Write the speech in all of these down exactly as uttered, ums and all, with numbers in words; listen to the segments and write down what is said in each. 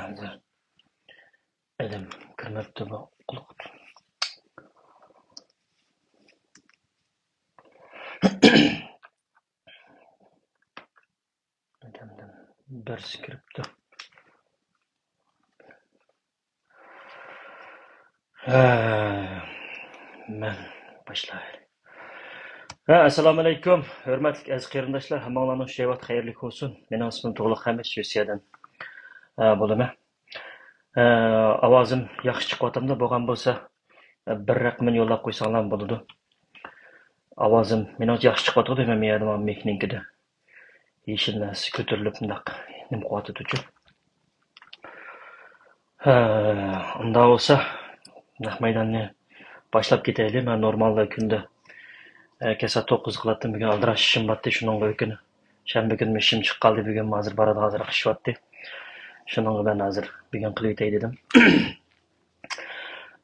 ئادەم كىرمەپتۇ بۇ قۇلۇق. ئادەمدىن بىرسى كىرىپتۇ. ھە، مەن باشلايلى. ھە، ئەسسالامۇئەلەيكۇم، ھۆرمەتلىك ئەزىز قېرىنداشلار، ھەممىڭلارنىڭ شۇ ۋاقىت خەيرلىك بولسۇن. مېنىڭ ئىسمىم تۇغلۇق خەمىت، شىۋېتسىيەدىن، ھە، بولىمەن. ھە، ئاۋازىم ياخشى چىقىۋاتامدۇ؟ بولغان بولسا، بىر رەقىمىنى يوللاپ قويساڭلارمۇ بولىدۇ. ئاۋازىم مېنىڭچە ياخشى چىقىۋاتىدۇ، مەن بۇ يەردە مانا مىكنىڭكىدە يېشىل نەرسە كۆتۈرۈلۈپ مۇنداق نېمە قىلىۋاتىدۇچۇ. ھە، ئۇنداق بولسا نەق مەيداننى باشلاپ كېتەيلى. مەن نورمالدا كۈندە، ئە، كەچ سائەت توققۇزدا قىلاتتىم، بۈگۈن ئالدىراش ئىشىم بارتى، شۇنىڭغا ئۆكۈنۈپ. شەنبە كۈنى ئىشىم چىقىپ قالدى، بۈگۈن ھازىر بارىدىغان ھازىر ئىش بارتى. شۇنىڭغا مەن ھازىر بۈگۈن قىلىۋېتەي دېدىم.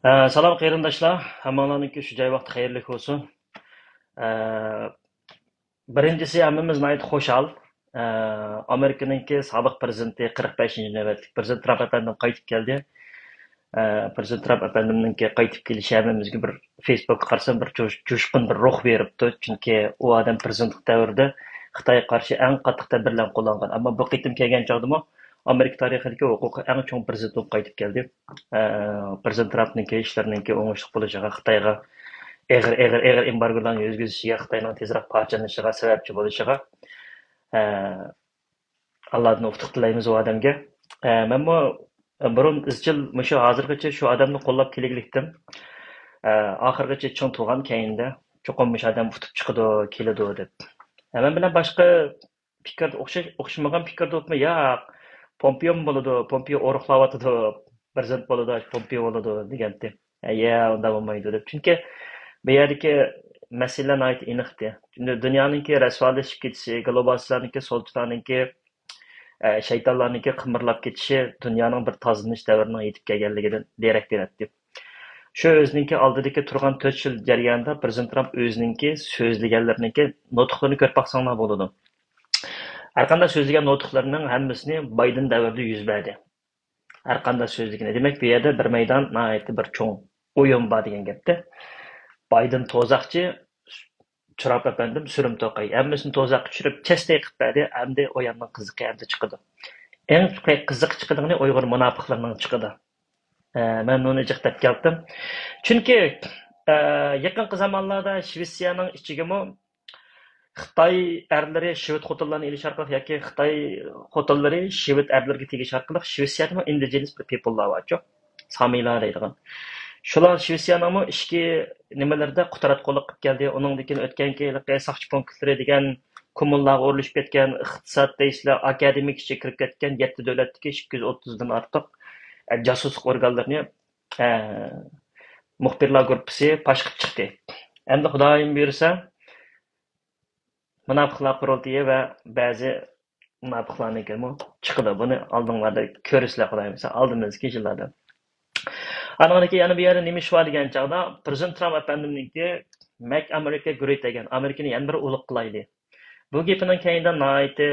ئە، سالام قېرىنداشلار، ھەممىڭلارنىڭكى شۇ جاي ۋاقتى خەيرلىك بولسۇن. ئە، بىرىنچىسى، ھەممىمىز ناھايىتى خۇشال. ئە، ئامېرىكىنىڭكى سابىق پىرېزىدېنتى، قىرىق بەشىنچى نۆۋەتلىك پىرېزىدېنت ترامپ ئەپەندىم قايتىپ كەلدى. ئە، پىرېزىدېنت ترامپ ئەپەندىمنىڭكى قايتىپ كېلىشى ھەممىمىزگە بىر فېيسبۇكقا قارىسام بىر جوش-، جوشقۇن بىر روھ بېرىپتۇ. چۈنكى ئۇ ئادەم پىرېزىدېنتلىق دەۋرىدە خىتايغا قارشى ئەڭ قاتتىق تەدبىرلەرنى قوللانغان. ئەمما بۇ قېتىم كەلگەن چاغدىمۇ ئامېرىكا تارىخىدىكى ھوقۇقى ئەڭ چوڭ پىرېزىدېنت بولۇپ قايتىپ كەلدى. ئە، پىرېزىدېنت ترامپنىڭكى ئىشلىرىنىڭكى ئوڭۇشلۇق بولۇشىغا، خىتايغا ئېغىر، ئېغىر، ئېغىر ئېمبارگولارنى يۈرگۈزۈشىگە، خىتاينىڭ تېزرەك پارچىلىنىشىغا سەۋەبچى بولۇشىغا، ئە، ئاللادىن ئۇتۇق تىلەيمىز ئۇ ئادەمگە. ئە، مەنمۇ بۇرۇن ئىزچىل مۇشۇ ھازىرغىچە شۇ ئادەمنى قوللاپ كېلىگلىكتىم. ئە، ئاخىرغىچە چىڭ تۇرغان كەينىدە، چوقۇم مۇشۇ ئادەم ئۇتۇپ چىقىدۇ، كېلىدۇ دەپ. ئە، مەن بىلەن باشقا پىكىردە ئوخشاش-، ئوخشىمىغان پىكىردە بولۇپمۇ؟ ياق، پومپېيومۇ بولىدۇ، پومپېيو ئورۇقلاۋاتىدۇ، پىرېزىدېنت بولىدۇ، پومپېيو بولىدۇ دېگەنتى. ئە، يا، ئۇنداق بولمايدۇ دەپ. چۈنكى بۇ يەردىكى مەسىلە ناھايىتى ئېنىقتى. دۇنيانىڭكى رەسۋالىشىپ كېتىشى، گلوبالىستلارنىڭكى، سولچىلارنىڭكى، ئە، شەيتانلارنىڭكى قىمىرلاپ كېتىشى دۇنيانىڭ بىر تازىلىنىش دەۋرىنىڭ يېتىپ كەلگەنلىكىدىن دېرەك بېرەتتى. شۇ ئۆزىنىڭكى ئالدىدىكى تۇرغان تۆت يىل جەريانىدا پىرېزىدېنت ترامپ ئۆزىنىڭكى سۆزلىگەنلىرىنىڭكى نۇتۇقلىرىنى كۆرۈپ باقساڭلار بولىدۇ. ھەرقانداق سۆزلىگەن نۇتۇقلىرىنىڭ ھەممىسىنى بايدېن دەۋرىدە يۈز بەردى. ھەرقانداق سۆزلىگىنى. دېمەك، بۇ يەردە بىر مەيدان ناھايىتى بىر چوڭ ئويۇن بار دېگەن گەپتە. بايدېن توزاقچى، ترامپ ئەپەندىم سۈرۈم توقاي. ھەممىسىنى توزاققا چۈشۈرۈپ، چەستەي قىلىپ بەردى. ئەمدى ئويۇننىڭ قىزىقى ئەمدى چىقىدۇ. ئەڭ قىزىقى چىقىدىغىنى ئۇيغۇر مۇناپىقلىرىنىڭ چىقىدۇ. ئە، مەن ئۇنى جىق دەپ كەلدىم. چۈنكى، ئە، يېقىنقى زامانلاردا شىۋېتسىيەنىڭ ئىچىگىمۇ خىتاي ئەرلىرى شىۋېت خوتۇنلارنى ئېلىش ئارقىلىق ياكى خىتاي خوتۇنلىرى شىۋېت ئەرلىرىگە تېگىش ئارقىلىق شىۋېتسىيەدىمۇ ئىندىجېنىس بىر پىپللار بارچۇ، سامىلار دەيدىغان. شۇلار شىۋېتسىيەنىڭمۇ ئىچكى نېمىلىرىدە قۇتراتقۇلۇق قىلىپ كەلدى. ئۇنىڭدىن كېيىن ئۆتكەنكى ھېلىقى ساقچى پونكىتلىرى دېگەن كوممۇنلارغا ئورۇنلىشىپ كەتكەن، ئىقتىساد دەيسىلەر، ئاكادېمىك ئىچىگە كىرىپ كەتكەن يەتتە دۆلەتتىكى ئىككى يۈز ئوتتۇزدىن ئارتۇق، ئە، جاسۇسلۇق ئورگانلىرىنى، ئە، مۇخبىرلار گۇرۇپپىسى پاش قىلىپ چىقتى. ئەمدى خۇدايىم بۇيرۇسا، مۇناپىقلار قۇرۇلتىيى ۋە بەزى مۇناپىقلارنىڭكىمۇ چىقىدۇ. بۇنى ئالدىڭلاردا كۆرىسىلەر، خۇدايىم بۇيرۇسا، ئالدىمىزدىكى يىللاردا. ئانىڭدىن كېيىن يەنە بۇ يەردە نېمە ئىش بار دېگەن چاغدا، پىرېزىدېنت ترامپ ئەپەندىمنىڭكى «Make America Great Again»، ئامېرىكىنى يەنە بىر ئۇلۇغ قىلايلى. بۇ گېپىنىڭ كەينىدە ناھايىتى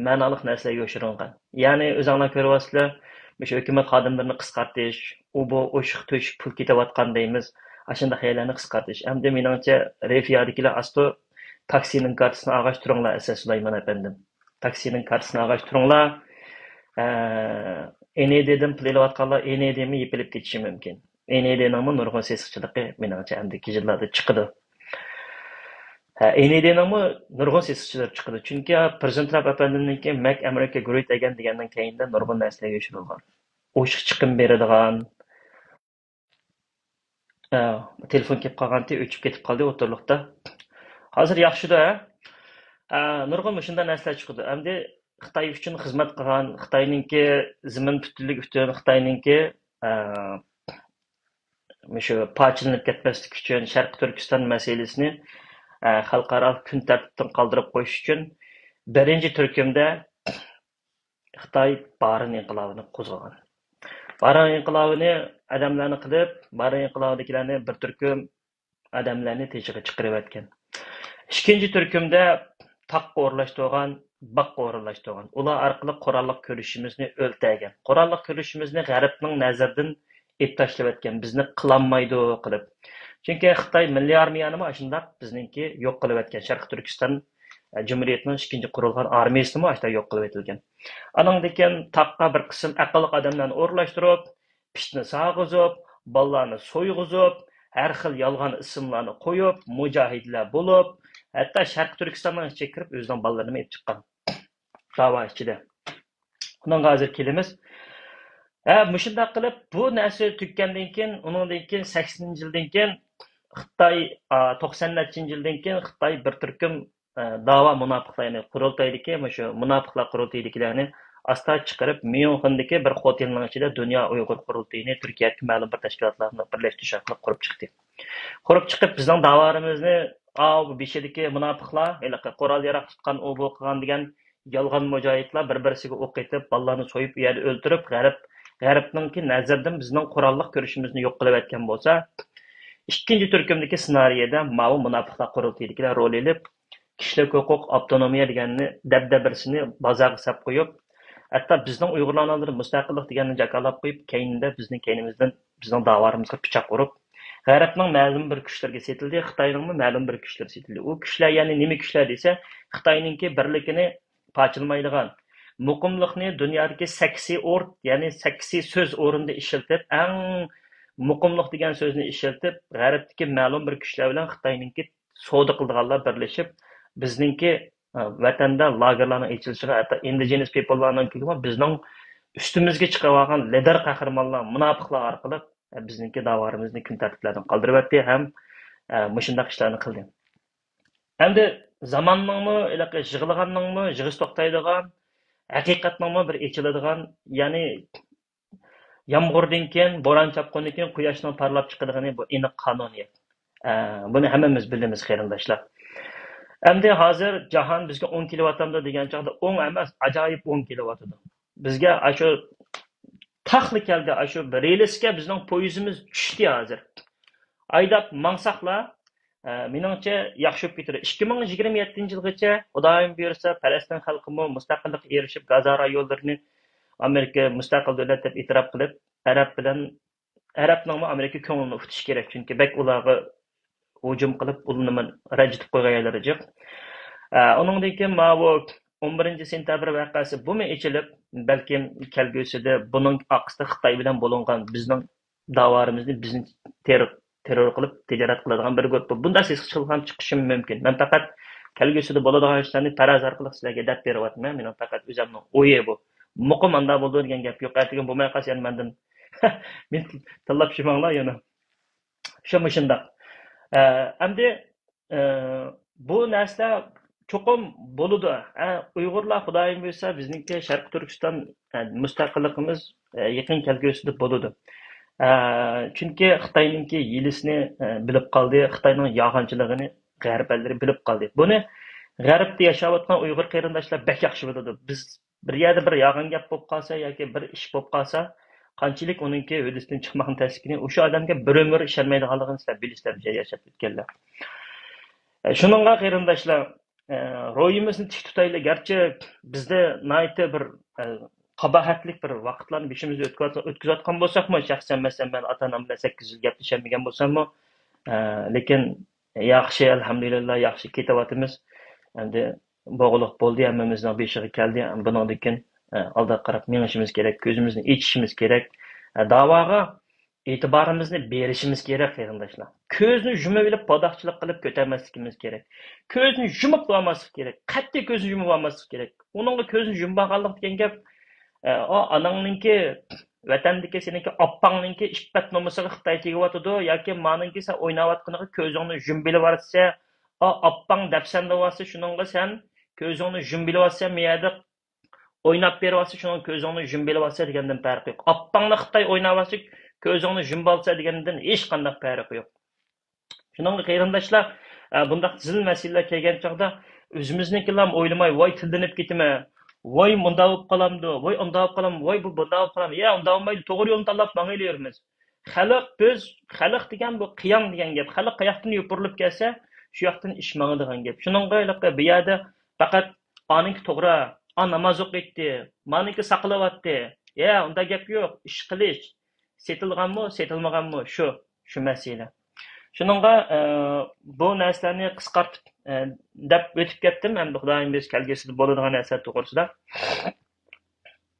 مەنالىق نەرسىلەر يوشۇرۇنغان. يەنى ئۆزۈڭلار كۆرۈۋاتىسىلەر، مۇشۇ ھۆكۈمەت خادىملىرىنى قىسقارتىش، ئۇ بۇ ئوشۇق تۆشۈك پۇل كېتىۋاتقان دەيمىز. ئاشۇنداق يەرلەرنى قىسقارتىش. ئەمدى مېنىڭچە رېفىيادىكىلەر ئاستۇ تاكسىنىڭ كارتىسىنى ئالغاچ تۇرۇڭلار، ئەسەت سۇلايمان ئەپەندىم. تاكسىنىڭ كارتىسىنى ئالغاچ تۇرۇڭلار. ئە، ئېنېدىدىن پۇل ئېلىۋاتقانلار ئېنېدىمۇ يېپىلىپ كېتىشى مۇمكىن. ئېنېدىنىڭمۇ نۇرغۇن سېسىقچىلىقى مېنىڭچە ئەمدىكى يىللاردا چىقىدۇ. ھە، ئېنېدىنىڭمۇ نۇرغۇن سېسىقچىلىرى چىقىدۇ. چۈنكى پىرېزىدېنت ترامپ ئەپەندىمنىڭكى «Make America Great Again» دېگەننىڭ كەينىدە نۇرغۇن نەرسىلەر يوشۇرۇنغان. ئوشۇق چىقىم بېرىدىغان، ئە، تېلېفون كېلىپ قالغانتى، ئۆچۈپ كېتىپ قالدى ئوتتۇرىلىقتا. ھازىر ياخشىدۇ، ھە؟ ئە، نۇرغۇن مۇشۇنداق نەرسىلەر چىقىدۇ. ئەمدى خىتاي ئۈچۈن خىزمەت قىلغان، خىتاينىڭكى زېمىن پۈتۈنلۈكى ئۈچۈن، خىتاينىڭكى، ئە، مۇشۇ پارچىلىنىپ كەتمەسلىكى ئۈچۈن شەرقىي تۈركىستان مەسىلىسىنى، ئە، خەلقئارا كۈن تەرتىپتىن قالدۇرۇپ قويۇش ئۈچۈن بىرىنچى تۈركۈمدە خىتاي بارىن ئىنقىلابىنى قوزغىغان. بارىن ئىنقىلابىنى ئادەملەرنى قىلىپ، بارىن ئىنقىلابىدىكىلەرنى بىر تۈركۈم ئادەملەرنى تېشىغا چىقىرىۋەتكەن. ئىككىنچى تۈركۈمدە تاغقا ئورۇنلاشتۇرغان باغقا ئورۇنلاشتۇرغان. ئۇلار ئارقىلىق قوراللىق كۈرىشىمىزنى ئۆلتەرگەن. قوراللىق كۈرىشىمىزنى غەربنىڭ نەزىرىدىن ئېلىپ تاشلىۋەتكەن، بىزنى قىلالمايدۇ قىلىپ. چۈنكى خىتاي مىللىي ئارمىيەنىمۇ ئاشۇنداق بىزنىڭكى يوق قىلىۋەتكەن. شەرقىي تۈركىستان، ئە، جۇمھۇرىيىتىنىڭ ئىككىنچى قۇرۇلغان ئارمىيەسىمۇ ئاشۇنداق يوق قىلىۋېتىلگەن. ئانىڭدىن كېيىن تاغقا بىر قىسىم ئەقىللىق ئادەملەرنى ئورۇنلاشتۇرۇپ، پىتنە سالغۇزۇپ، بالىلارنى سويغۇزۇپ، ھەر خىل يالغان ئىسىملارنى قويۇپ، مۇجاھىدلار بولۇپ، ھەتتا شەرقىي تۈركىستاننىڭ ئىچىگە كىرىپ ئۆزىنىڭ بالىلىرىنى ئېلىپ چىققان. داۋا ئىچىدە. ئۇنىڭغا ھازىر كېلىمىز. ھە، مۇشۇنداق قىلىپ، بۇ نەرسە تۈگىگەندىن كېيىن، ئۇنىڭدىن كېيىن، سەكسىنىنچى يىلدىن كېيىن خىتاي، ئا، توقسان نەچچىنچى يىلدىن كېيىن خىتاي بىر تۈركۈم، ئە، داۋا مۇناپىقلارنى، قۇرۇلتايدىكى، مۇشۇ مۇناپىقلار قۇرۇلتىيىدىكىلەرنى ئاستا چىقىرىپ، ميۇنخېندىكى بىر خوتېلنىڭ ئىچىدە دۇنيا ئۇيغۇر قۇرۇلتىيىنى تۈركىيەدىكى مەلۇم بىر تەشكىلاتلارنى بىرلەشتۈرۈش ئارقىلىق قۇرۇپ چىقتى. قۇرۇپ چىقىپ، بىزنىڭ داۋالىرىمىزنى، ئاۋۇ بېشىدىكى مۇناپىقلار، ھېلىقى قورال ياراق تۇتقان، ئۇ بۇ قىلغان دېگەن يالغان مۇجاھىدلار بىر-بىرسىگە ئوق ئېتىپ، بالىلارنى سويۇپ، ئۇ يەردە ئۆلتۈرۈپ، غەرب، غەربنىڭكى نەزىرىدىن بىزنىڭ قوراللىق كۈرىشىمىزنى يوق قىلىۋەتكەن بولسا، ئىككىنچى تۈركۈمدىكى سېنارىيەدە ماۋۇ مۇناپىقلار قۇرۇلتىيىدىكىلەر رول ئېلىپ، كىشىلىك ھوقۇق، ئاپتونومىيە دېگەننى، دەبدەبىسىنى بازارغا ساپ قويۇپ، ھەتتا بىزنىڭ ئۇيغۇرلارنىڭ ئالدىدا مۇستەقىللىق دېگەننى جاكارلاپ قويۇپ، كەينىدە بىزنىڭ كەينىمىزدىن بىزنىڭ داۋالىرىمىزغا پىچاق ئۇرۇپ، غەربنىڭ مەلۇم بىر كۈچلىرىگە سېتىلدى، خىتاينىڭمۇ مەلۇم بىر كۈچلىرى سېتىلدى. ئۇ كۈچلەر يەنى نېمە كۈچلەر دېسە، خىتاينىڭكى بىرلىكىنى پارچىلىمايدىغان، مۇقىملىقنى دۇنيادىكى سەكسى ئورد، يەنى سەكسى سۆز ئورنىدا ئىشلىتىپ، ئەڭ مۇقىملىق دېگەن سۆزنى ئىشلىتىپ، غەربتىكى مەلۇم بىر كۈچلەر بىلەن خىتاينىڭكى سودا قىلىدىغانلار بىرلىشىپ، بىزنىڭكى، ئە، ۋەتەندە لاگېرلارنىڭ ئېچىلىشىغا، ھەتتا ئىندىجېنس پىپللارنىڭكىمۇ بىزنىڭ ئۈستىمىزگە چىقىۋالغان لىدىر قەھرىمانلار، مۇناپىقلار ئارقىلىق، ئە، بىزنىڭكى داۋالىرىمىزنى كۈن تەرتىپلەردىن قالدۇرۇۋەتتى ھەم، ئە، مۇشۇنداق ئىشلارنى قىلدى. ئەمدى زاماننىڭمۇ، ھېلىقى يىغلىغاننىڭمۇ يىغىسى توختايدىغان، ھەقىقەتنىڭمۇ بىر ئېچىلىدىغان، يەنى يامغۇردىن كېيىن، بوران چاپقۇندىن كېيىن قۇياشنىڭ پارلاپ چىقىدىغىنى بۇ ئېنىق قانۇنىيەت. ئە، بۇنى ھەممىمىز بىلىمىز، قېرىنداشلار. ئەمدى ھازىر جاھان بىزگە ئوڭ كېلىۋاتامدۇ دېگەن چاغدا، ئوڭ ئەمەس، ئاجايىپ ئوڭ كېلىۋاتىدۇ. بىزگە ئاشۇ تاقلا كەلدى، ئاشۇ رېلىسكە بىزنىڭ پويىزىمىز چۈشتى ھازىر. ھايداپ ماڭساقلا، ئە، مېنىڭچە ياخشى بولۇپ كېتىدۇ. ئىككى مىڭ يىگىرمە يەتتىنچى يىلغىچە، خۇدايىم بۇيرۇسا، پەلەستىن خەلقىمۇ مۇستەقىللىققا ئېرىشىپ، گازا رايونلىرىنى ئامېرىكا مۇستەقىل دۆلەت دەپ ئېتىراپ قىلىپ، ئەرەب بىلەن، ئەرەبنىڭمۇ ئامېرىكا كۆڭلىنى ئۇتۇش كېرەك، چۈنكى بەك ئۇلارغا ھۇجۇم قىلىپ، ئۇلارنى رەنجىتىپ قويغان يەرلىرى جىق. ئە، ئۇنىڭدىن كېيىن ماۋۇ ئون بىرىنچى سېنتەبىر ۋەقەسى بۇمۇ ئېچىلىپ، بەلكىم كەلگۈسىدە بۇنىڭ ئارقىسىدا خىتاي بىلەن بولۇنغان بىزنىڭ داۋالىرىمىزنى بىزنى تېررور، تېررور قىلىپ تىجارەت قىلىدىغان بىر گۇرۇپپا. بۇنداق سېسىق چىقىرغان چىقىشىمۇ مۇمكىن. مەن پەقەت كەلگۈسىدە بولىدىغان ئىشلارنى پەرەز ئارقىلىق سىلەرگە دەپ بېرىۋاتىمەن. مېنىڭ پەقەت ئۆزۈمنىڭ ئويى بۇ. مۇقىم ئانداق بولىدۇ دېگەن گەپ يوق. ئەتىگەن بولماي قالسا يەنە مەندىن مېنى تىللاپ شىماڭلار يەنە. شۇ مۇشۇنداق. ئە، ئەمدى، ئە، بۇ نەرسىلەر چوقۇم بولىدۇ. ئە، ئۇيغۇرلار خۇدايىم بۇيرۇسا بىزنىڭكى شەرقىي تۈركىستان، ئە، مۇستەقىللىقىمىز، ئە، يېقىن كەلگۈسىدە بولىدۇ. ئە، چۈنكى خىتاينىڭكى ھىيلىسىنى، ئە، بىلىپ قالدى، خىتاينىڭ يالغانچىلىقىنى غەرب ئەللىرى بىلىپ قالدى. بۇنى غەربتە ياشاۋاتقان ئۇيغۇر قېرىنداشلار بەك ياخشى بىلىدۇ. بىز بىر يەردە بىر يالغان گەپ بولۇپ قالسا ياكى بىر ئىش بولۇپ قالسا، قانچىلىك ئۇنىڭكى ھۆددىسىدىن چىقماقنى تەسلىكىنى، ئۇ شۇ ئادەمگە بىر ئۆمۈر ئىشەنمەيدىغانلىقىنى سىلەر بىلىسىلەر، بىز ياشاپ ئۆتكەنلەر. ئە، شۇنىڭغا قېرىنداشلار، ئە، روھىمىزنى تىك تۇتايلى. گەرچە بىزدە ناھايىتى بىر، ئە، قاباھەتلىك بىر ۋاقىتلارنى بېشىمىزدا ئۆتكۈزۈۋات-، ئۆتكۈزۈۋاتقان بولساقمۇ، شەخسەن مەسىلەن، مەن ئاتا-ئانام بىلەن سەككىز يىل گەپلىشەلمىگەن بولساممۇ، ئە، لېكىن ياخشى، ئەلھەمدۇلىللا، ياخشى كېتىۋاتىمىز. ئەمدى بولغۇلۇق بولدى، ھەممىمىزنىڭ بېشىغا كەلدى. بۇنىڭدىن كېيىن، ئە، ئالدىغا قاراپ مېڭىشىمىز كېرەك، كۆزىمىزنى ئېچىشىمىز كېرەك. ئە، داۋاغا ئېتىبارىمىزنى بېرىشىمىز كېرەك، قېرىنداشلار. كۆزنى يۇمۇۋېلىپ، پاداقچىلىق قىلىپ كۆتەرمەسلىكىمىز كېرەك. كۆزنى يۇمۇپ بولماسلىق كېرەك. قەتئىي كۆزنى يۇمۇپ بولماسلىق كېرەك. ئۇنىڭغا كۆزنى يۇمۇپ بولغانلىق دېگەن گەپ، ئە، ئا، ئاناڭنىڭكى، ۋەتەندىكى سېنىڭكى ئاپاڭنىڭكى ئىپپەت نومۇسىغا خىتاي تېگىۋاتىدۇ ياكى مانىڭكى سەن ئويناۋاتقىنىغا كۆزۈڭنى يۇمۇۋېلىۋاتىسەن. ئا، ئاپاڭ دەپسەندە بولسا، شۇنىڭغا سەن كۆزۈڭنى يۇمۇۋېلىۋاتىسەن، مۇ يەردە ئويناپ بېرىۋاتسا، شۇنىڭ كۆزۈڭنى يۇمۇۋېلىۋاتسا دېگەندىن پەرقى يوق. ئاپاڭنى خىتاي ئويناۋاتسا، كۆزۈڭنى يۇمۇۋالسا دېگەندىن ھېچقانداق پەرقى يوق. شۇنىڭغا قېرىنداشلار، ئە، بۇنداق زىل مەسىلىلەر كەلگەن چاغدا ئۆزىمىزنىڭكىلا ئويلىماي، ۋاي تىللىنىپ كېتىمەن، ۋاي مۇنداق بولۇپ قالامدۇ، ۋاي ئۇنداق بولۇپ قالامدۇ، ۋاي بۇ بۇنداق بولۇپ قالامدۇ، يا ئۇنداق بولمايدۇ، توغرا يولنى تاللاپ ماڭىۋېرىمىز. خەلق بىز، خەلق دېگەن بۇ قىياڭ دېگەن گەپ. خەلق قاياقتىن يوپۇرۇلۇپ كەلسە، شۇ ياقتىن ئىش ماڭىدىغان گەپ. شۇنىڭغا ھېلىقى بۇ يەردە پەقەت ئانىڭكى توغرا، ئا ناماز ئوقۇيتتى، مانىڭكى ساقلىۋاتتى. يا، ئۇنداق گەپ يوق. ئىش قىلىش، سېتىلغانمۇ، سېتىلمىغانمۇ، شۇ، شۇ مەسىلە. شۇنىڭغا، ئە، بۇ نەرسىلەرنى قىسقارتىپ، ئە، دەپ ئۆتۈپ كەتتىم. ئەمدى خۇدايىم بىز كەلگۈسىدە بولىدىغان نەرسىلەر توغرىسىدا.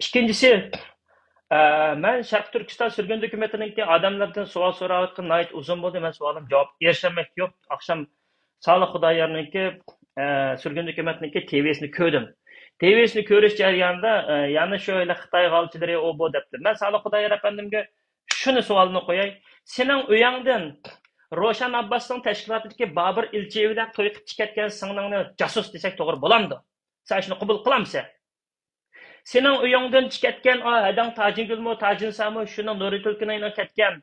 ئىككىنچىسى، ئە، مەن شەرقىي تۈركىستان سۈرگۈن ھۆكۈمىتىنىڭكى ئادەملىرىدىن سوئال سوراۋاتقىنى ناھايىتى ئۇزۇن بولدى. مەن سوئالىم جاۋاب ئېرىشەلمەكتە يوق. ئاخشام سالىھ خۇدايارنىڭكى، ئە، سۈرگۈن ھۆكۈمەتنىڭكى تىۋىسىنى كۆردۈم. تىۋىسىنى كۆرۈش جەريانىدا، ئە، يەنە شۇ ھېلى خىتاي غالچىلىرى ئۇ بۇ دەپتۇ. مەن سالىھ خۇدايار ئەپەندىمگە شۇنى سوئالنى قوياي. سېنىڭ ئۆيۈڭدىن روشەن ئابباسنىڭ تەشكىلاتىدىكى بابىر ئىلچى بىلەن توي قىلىپ چىقىۋەتكەن سىڭلىڭنى جاسۇس دېسەك توغرا بولامدۇ؟ سەن شۇنى قوبۇل قىلامسەن؟ سېنىڭ ئۆيۈڭدىن چىقىۋەتكەن، ئا، ھەدەڭ تاجىنگۈلمۇ، تاجىنسامۇ، شۇنىڭ نۇرى تۈلكىنىڭ كەتكەن.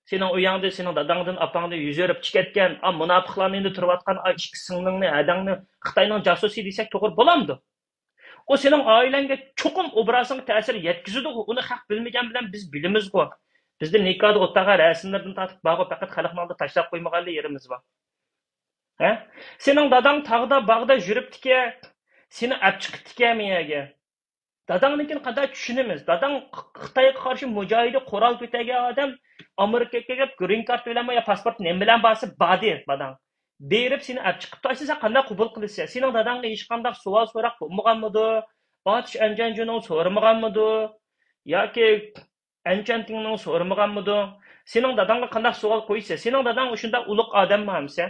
سېنىڭ ئۆيۈڭدىن، سېنىڭ داداڭدىن، ئاپاڭدىن يۈز ئۆرۈپ چىقىۋەتكەن، ئا، مۇناپىقلارنىڭ ئىچىدە تۇرۇۋاتقان، ئا، ئىككى سىڭلىڭنى، ھەدەڭنى خىتاينىڭ جاسۇسى دېسەك توغرا بولامدۇ؟ ئۇ سېنىڭ ئائىلەڭگە چوقۇم ئوبرازىڭغا تەسىر يەتكۈزىدۇ. ئۇنى خەق بىلمىگەن بىلەن بىز بىلىمىزغۇ. بىزدە نىكاھدا ئولتۇرغان رەسىملىرىدىن تارتىپ بارغۇ، پەقەت خەلقنىڭ ئالدىدا تاشلاپ قويمىغانلا يېرىمىز بار. ھە؟ سېنىڭ داداڭ تاغدا، باغدا يۈرۈپتىكەن، سېنى ئەپ چىقىپتىكەن مېيەگە. داداڭنىڭكىنى قانداق چۈشىنىمىز؟ داداڭ خىتايغا قارشى مۇجاھىدە قورال كۆتەرگەن ئادەم، ئامېرىكىغا كېلىپ، گرىن كارت بىلەنمۇ يا پاسپورت نېمە بىلەن بارسا باردى داداڭ. بېرىپ سېنى ئەپ چىقىپتۇ. ئاشۇنى سەن قانداق قوبۇل قىلىسەن؟ سېنىڭ داداڭغا ھېچقانداق سوئال سوراق بولمىغانمىدۇ؟ ئاتۇش ئەنجەنجۇنىڭ سورىمىغانمىدۇ؟ ياكى ئەنچەنتىڭنىڭ سورىمىغانمىدۇ؟ سېنىڭ داداڭغا قانداق سوئال قويىسەن؟ سېنىڭ داداڭ شۇنداق ئۇلۇغ ئادەممۇ ئەمىسە؟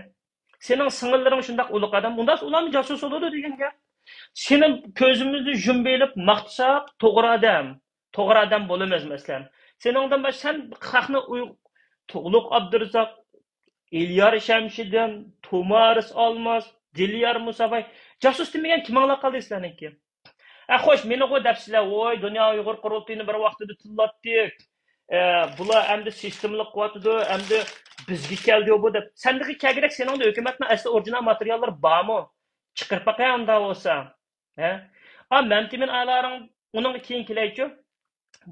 سېنىڭ سىڭىللىرىڭ شۇنداق ئۇلۇغ ئادەم، ئۇنداق ئۇلارمۇ جاسۇس بولىدۇ دېگەن گەپ. سېنى كۆزىمىزنى يۇمۇۋېلىپ ماختىساق، توغرا ئادەم، توغرا ئادەم بولىمىز، مەسىلەن. سېنىڭدىن باشقا سەن خەقنى ئۇي-، تۇغلۇق ئابدۇرازاق، ئېليار شەمشىدىن، تومارىس ئالماس، دىليار مۇساباي، جاسۇس دېمىگەن كىمىڭلار قالدى سىلەرنىڭكى؟ ئە، خوش، مېنىغۇ دەپسىلەر، ۋوي، دۇنيا ئۇيغۇر قۇرۇلتىيىنى بىر ۋاقتىدا تىللاتتۇق. ئە، بۇلار ئەمدى سىستېمىلىق قىلىۋاتىدۇ، ئەمدى بىزگە كەلدى بۇ دەپ. سەندىكى كەگرەك سېنىڭدە ھۆكۈمەتنىڭ ئەسلى ئورىجىنال ماتېرىياللىرى بارمۇ؟ چىقىرىپ باقاي ئاندا بولسا. ھە؟ ئا، مەمتىمىن ئالارىڭ ئۇنىڭغا كېيىن كېلەيچۇ.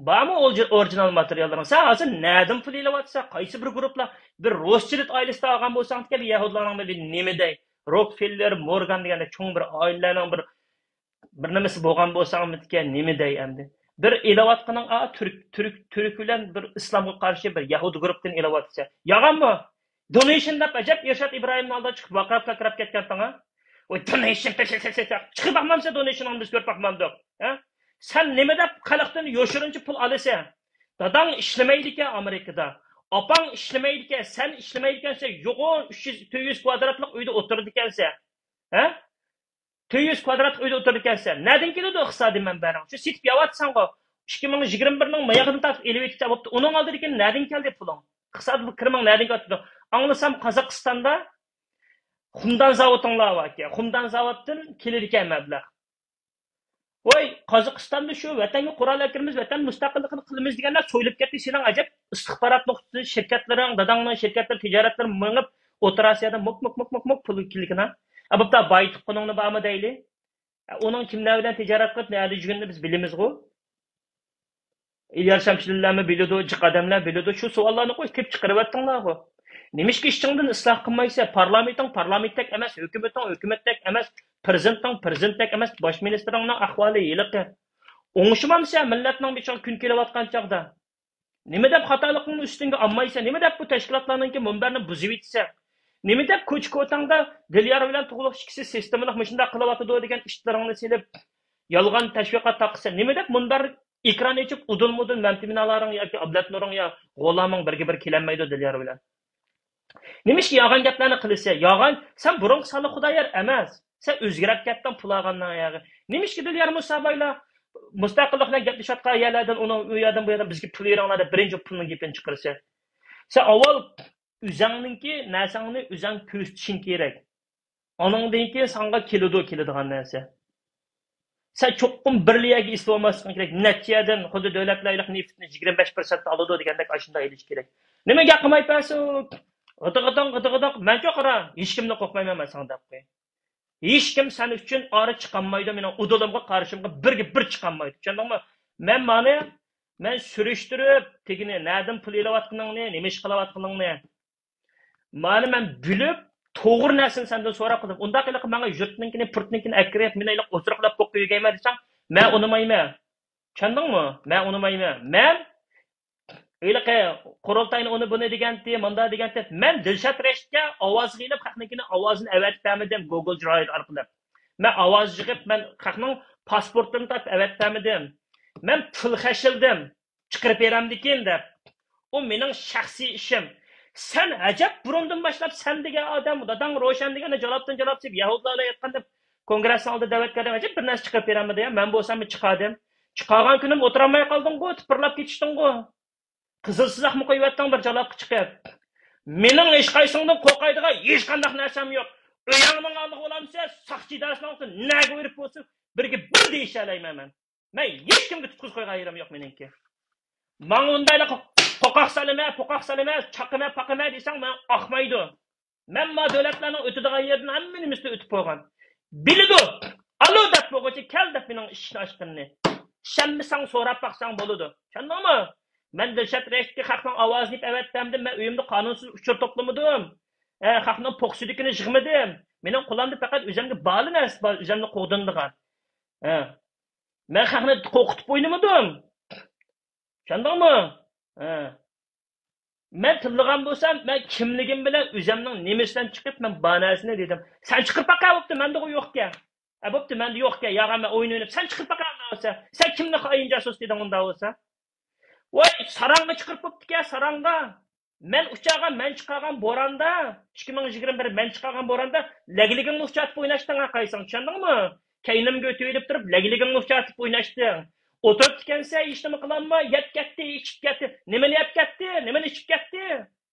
بارمۇ ئورجى-، ئورىجىنال ماتېرىياللىرىڭ؟ سەن ھازىر نەدىن پۇل ئېلىۋاتىسەن؟ قايسى بىر گۇرۇپلا؟ بىر روسچىلد ئائىلىسىدە ئالغان بولساڭ، يەھۇدلارنىڭ بىر نېمە دەي؟ روكفېللېر، مورگان دېگەندەك چوڭ بىر ئائىلىلەرنىڭ بىر بىر نېمىسى بولغان بولساڭمىكىن، نېمە دەي ئەمدى؟ بىر ئېلىۋاتقىنىڭ، ئا، تۈرك، تۈرك، تۈرك بىلەن بىر ئىسلامغا قارشى بىر يەھۇدىي گۇرۇپتىن ئېلىۋاتىسەن. يالغانمۇ؟ دونېيشن دەپ ئەجەب ئىرشات ئىبراھىمنىڭ ئالدىغا چىقىپ ۋارقىراپ كاكىراپ كەتكەنتىڭ، ھە؟ ۋاي، دونېيشن، پە، پە، پە، پە، پە. چىقىپ باقمامسەن دونېيشنىڭدىن، بىز كۆرۈپ باقمامدۇق، ھە؟ سەن نېمە دەپ خەلقتىن يوشۇرۇنچە پۇل ئالىسەن؟ داداڭ ئىشلىمەيدىكەن ئامېرىكىدا. ئاپاڭ ئىشلىمەيدىكەن، سەن ئىشلىمەيدىكەنسەن، يوغان ئۈچ يۈز، تۆت يۈز كۋادراتلىق ئۆيدە ئولتۇرىدىكەنسەن. ھە؟ تۆت يۈز كۋادرات ئۆيدە ئولتۇرىدىكەنسەن. نەدىن كېلىدۇ ئىقتىسادىي مەنبەلىرىڭ؟ شۇ سېتىپ يەۋاتىسەنغۇ. ئىككى مىڭ يىگىرمە بىرنىڭ مايىغىدىن تارتىپ ئېلىۋېتىپسەن، بوپتۇ. ئۇنىڭ ئالدىدىكى نەدىن كەلدى پۇلۇڭ؟ ئىقتىسادىي كىرىمىڭ نەدىن كېلىدۇ؟ ئاڭلىسام، قازاقىستاندا خۇمدان زاۋۇتۇڭلار باركەن. خۇمدان زاۋۇتتىن كېلىدىكەن مەبلەغ. ۋاي، قازاقىستاندا شۇ ۋەتەنگە قورال ئەكىرىمىز، ۋەتەن مۇستەقىللىقىنى قىلىمىز دېگەنلەر سويۇلۇپ كەتتى. سېنىڭ ئەجەب ئىستىخبارات نۇقتىسى، شىركەتلىرىڭ، داداڭنىڭ شىركەتلىرى، تىجارەتلىرى مېڭىپ، ئوتتۇرا ئاسىيادا موك، موك، موك، موك، موك پۇل كېلىكىنا. ئە، بوپتا، باي تۇغقىنىڭنى بارمۇ دەيلى؟ ئە، ئۇنىڭ كىملەر بىلەن تىجارەت قىلىپ، نەدە يۈرگىنىنى بىز بىلىمىزغۇ. ئىليار شەمشىدىنلەرمۇ بىلىدۇ، جىق ئادەملەر بىلىدۇ. شۇ سوئاللارنى قويۇپ تېپىپ چىقىرىۋەتتىڭلارغۇ. نېمىشقا ئىشىڭدىن ئىسلاھ قىلمايسەن؟ پارلامېنتىڭ پارلامېنتتەك ئەمەس، ھۆكۈمىتىڭ ھۆكۈمەتتەك ئەمەس، پىرېزىدېنتىڭ پىرېزىدېنتتەك ئەمەس، باش مىنىستىرىڭنىڭ ئەھۋالى ھېلىقى. ئوڭشىمامسەن مىللەتنىڭ بېشىغا كۈن كېلىۋاتقان چاغدا؟ نېمە دەپ خاتالىقىڭنى ئۈستۈڭگە ئالمايسەن؟ نېمە دەپ بۇ تەشكىلاتلارنىڭكى مۇنبەرنى بۇزۇۋېتىسەن؟ نېمە دەپ كوچا كوتاڭدا دىليار بىلەن تۇغلۇق ئىككىسى سىستېمىلىق مۇشۇنداق قىلىۋاتىدۇ دېگەن ئىشلىرىڭنى سېلىپ، يالغان تەشۋىقات تارقىتىسەن؟ نېمە دەپ مۇنبەر ئېكران ئېچىپ ئۇدۇل-مۇدۇل مەمتىمىنالارنىڭ ياكى ئابلەتنۇرۇڭ يا غۇلامىڭ بىرگە بىر كېلەلمەيدۇ دىليار بىلەن؟ نېمىشقا يالغان گەپلەرنى قىلىسەن؟ يالغان، سەن بۇرۇنقى سالىھ خۇدايار ئەمەس. سەن ئۆزگىرىپ كەتتىڭ پۇل ئالغاندىن ياغى. نېمىشقا دىليار مۇسابايلا مۇستەقىللىق بىلەن گەپلىشىۋاتقان يەرلەردىن ئۇنىڭ ئۇ يەردىن بۇ يەردىن بىزگە پۇل بېرىڭلار دەپ بىرىنچى پۇلنىڭ گېپىنى چىقىرىسەن. سەن ئاۋۋال ئۆزەڭنىڭكى نەرسەڭنى ئۆزەڭ كۆرسىتىشىڭ كېرەك. ئانىڭدىن كېيىن ساڭا كېلىدۇ كېلىدىغان نەرسە. سەن چوقۇم بىرلا يەرگە ئېسىلىۋالماسلىقىڭ كېرەك. نەچچە يەردىن خۇددى دۆلەتلەر ھېلىقى نېفىتنى يىگىرمە بەش پىرسەنت ئالىدۇ دېگەندەك ئاشۇنداق ئېلىش كېرەك. نېمە گەپ قىلماي بەرسۇ؟ غىدىغىدىڭ، غىدىغىدىڭ. مەنچۇ قارا، ھېچكىمدىن قورقمايمەن مەن ساڭا دەپ قوي. ھېچكىم سەن ئۈچۈن ئارا چىقالمايدۇ، مېنىڭ ئۇدۇلۇمغا قارشىمغا بىرگە بىر چىقالمايدۇ. چۈشەندىڭمۇ؟ مەن مانا، مەن سۈرۈشتۈرۈپ، تېگىنى نەدىن پۇل ئېلىۋاتقىنىڭنى، نېمە ئىش قىلىۋاتقىنىڭنى. مانا مەن بىلىپ، توغرا نەرسىنى سەندىن سوراپ قىلدىم. ئۇنداق ھېلىقى ماڭا يۇرتنىڭكىنى، پۇرتنىڭكىنى ئەكىرىپ، مېنى ھېلىقى ئوچۇرۇقلاپ بوققا يۈگەيمەن دېسەڭ، مەن ئۇنىمايمەن. چۈشەندىڭمۇ؟ مەن ئۇنىمايمەن. مەن ھېلىقى قۇرۇلتاينى ئۇنى بۇنى دېگەنتى، مۇنداق دېگەنتى. مەن دىلشات رەشىتكە ئاۋازغا ئېلىپ، خەقنىڭكىنى ئاۋازىنى ئەۋەتىپ بەرمىدىم، گوگول جىرايىد ئارقىلىق. مەن ئاۋاز يىغىپ، مەن خەقنىڭ پاسپورتلىرىنى تارتىپ ئەۋەتىپ بەرمىدىم. مەن پۇل خەجلىدىم، چىقىرىپ بېرەمدىكىن دەپ. ئۇ مېنىڭ شەخسىي ئىشىم. سەن ئەجەب بۇرۇندىن باشلاپ سەن دېگەن ئادەم، داداڭ روشەن دېگەن جالاپتىن جالاپ سېلىپ، يەھۇدىيلار ئېيتقان دەپ كونگرېسنىڭ ئالدىدا دەۋەت بەردىڭ. ئەجەب بىر نەرسە چىقىرىپ بېرەلمىدى يا. مەن بولسام چىقاردىم. چىقارغان كۈنۈم ئولتۇرالماي قالدىڭغۇ، تىپىرلاپ كېتىشتىڭغۇ. قىزىل سىزىقمۇ قويۇۋەتتىڭ بىر جالاپقا چىقىپ. مېنىڭ ھېچقايسىڭدىن قورقايدىغان ھېچقانداق نەرسەم يوق. ئۆيۈڭنىڭ ئالدىغا بولامسەن، ساقچى ئىدارىسىنىڭ ئالدىدا نەگە بېرىپ بولسۇن، بىرگە بىر دېيىشەلەيمەن مەن. مەن ھېچكىمگە تۇتقۇزۇپ قويغان يېرىم يوق مېنىڭكى. ماڭا ئۇنداقلا قوقاق سالىمەن، پوقاق سالىمەن، چاقىمەن، پاقىمەن دېسەڭ ماڭا ئاقمايدۇ. مەن ما دۆلەتلەرنىڭ ئۆتىدىغان يېرىدىن ھەممە نېمىسىدە ئۆتۈپ بولغان. بىلىدۇ. ئالو دەپ بولغۇچە كەل دەپ مېنىڭ ئىشنى ئاچقىنىنى. ئىشەنمىسەڭ سوراپ باقساڭ بولىدۇ. چۈشەندىڭمۇ؟ مەن دىلشات رەشىتكە خەقنىڭ ئاۋازىنى ئېلىپ ئەۋەتتىم. مەن ئۆيۈمدە قانۇنسىز ئۇچۇر توپلىمىدىم. ئە، خەقنىڭ پوق سۈيدۈكىنى يىغمىدىم. مېنىڭ قولۇمدا پەقەت ئۆزۈمگە باغلىق نەرسە بار، ئۆزۈمنى قوغدىنىدىغان. ئە. مەن خەقنى قورقۇتۇپ ئوينىمىدىم. چۈشەندىڭمۇ؟ ھە. مەن تىللىغان بولسام، مەن كىملىكىم بىلەن ئۆزۈمنىڭ نېمىسى بىلەن چىقىپ، مەن بار نەرسىنى دېدىم. سەن چىقىرىپ باقە، بوپتۇ، مەندىغۇ يوقكەن. ھە، بوپتۇ، مەندە يوقكەن. ياغا مەن ئويۇن ئويناپ، سەن چىقىرىپ باقە، ئۇنداق بولسا. سەن كىمنى خائىن جاسۇس دېدىڭ ئۇنداق بولسا؟ ۋاي، ساراڭغا چىقىرىپ بوپتىكەن، ساراڭغا. مەن ئۇچارغان، مەن چىقارغان بوراندا، ئىككى مىڭ يىگىرمە بىر مەن چىقارغان بوراندا لەگلىكىڭنى ئۇچراتىپ ئويناشتىڭ ھەرقايسىڭ، چۈشەندىڭمۇ؟ كەينىمگە ئۆتۈۋېلىپ تۇرۇپ، لەگلىكىڭنى ئۇچراتىپ ئويناشتىڭ. ئولتۇرۇپتىكەنسەن، ھېچنېمە قىلالماي، يەپ كەتتى، ئىچىپ كەتتى. نېمىنى يەپ كەتتى؟ نېمىنى ئىچىپ كەتتى؟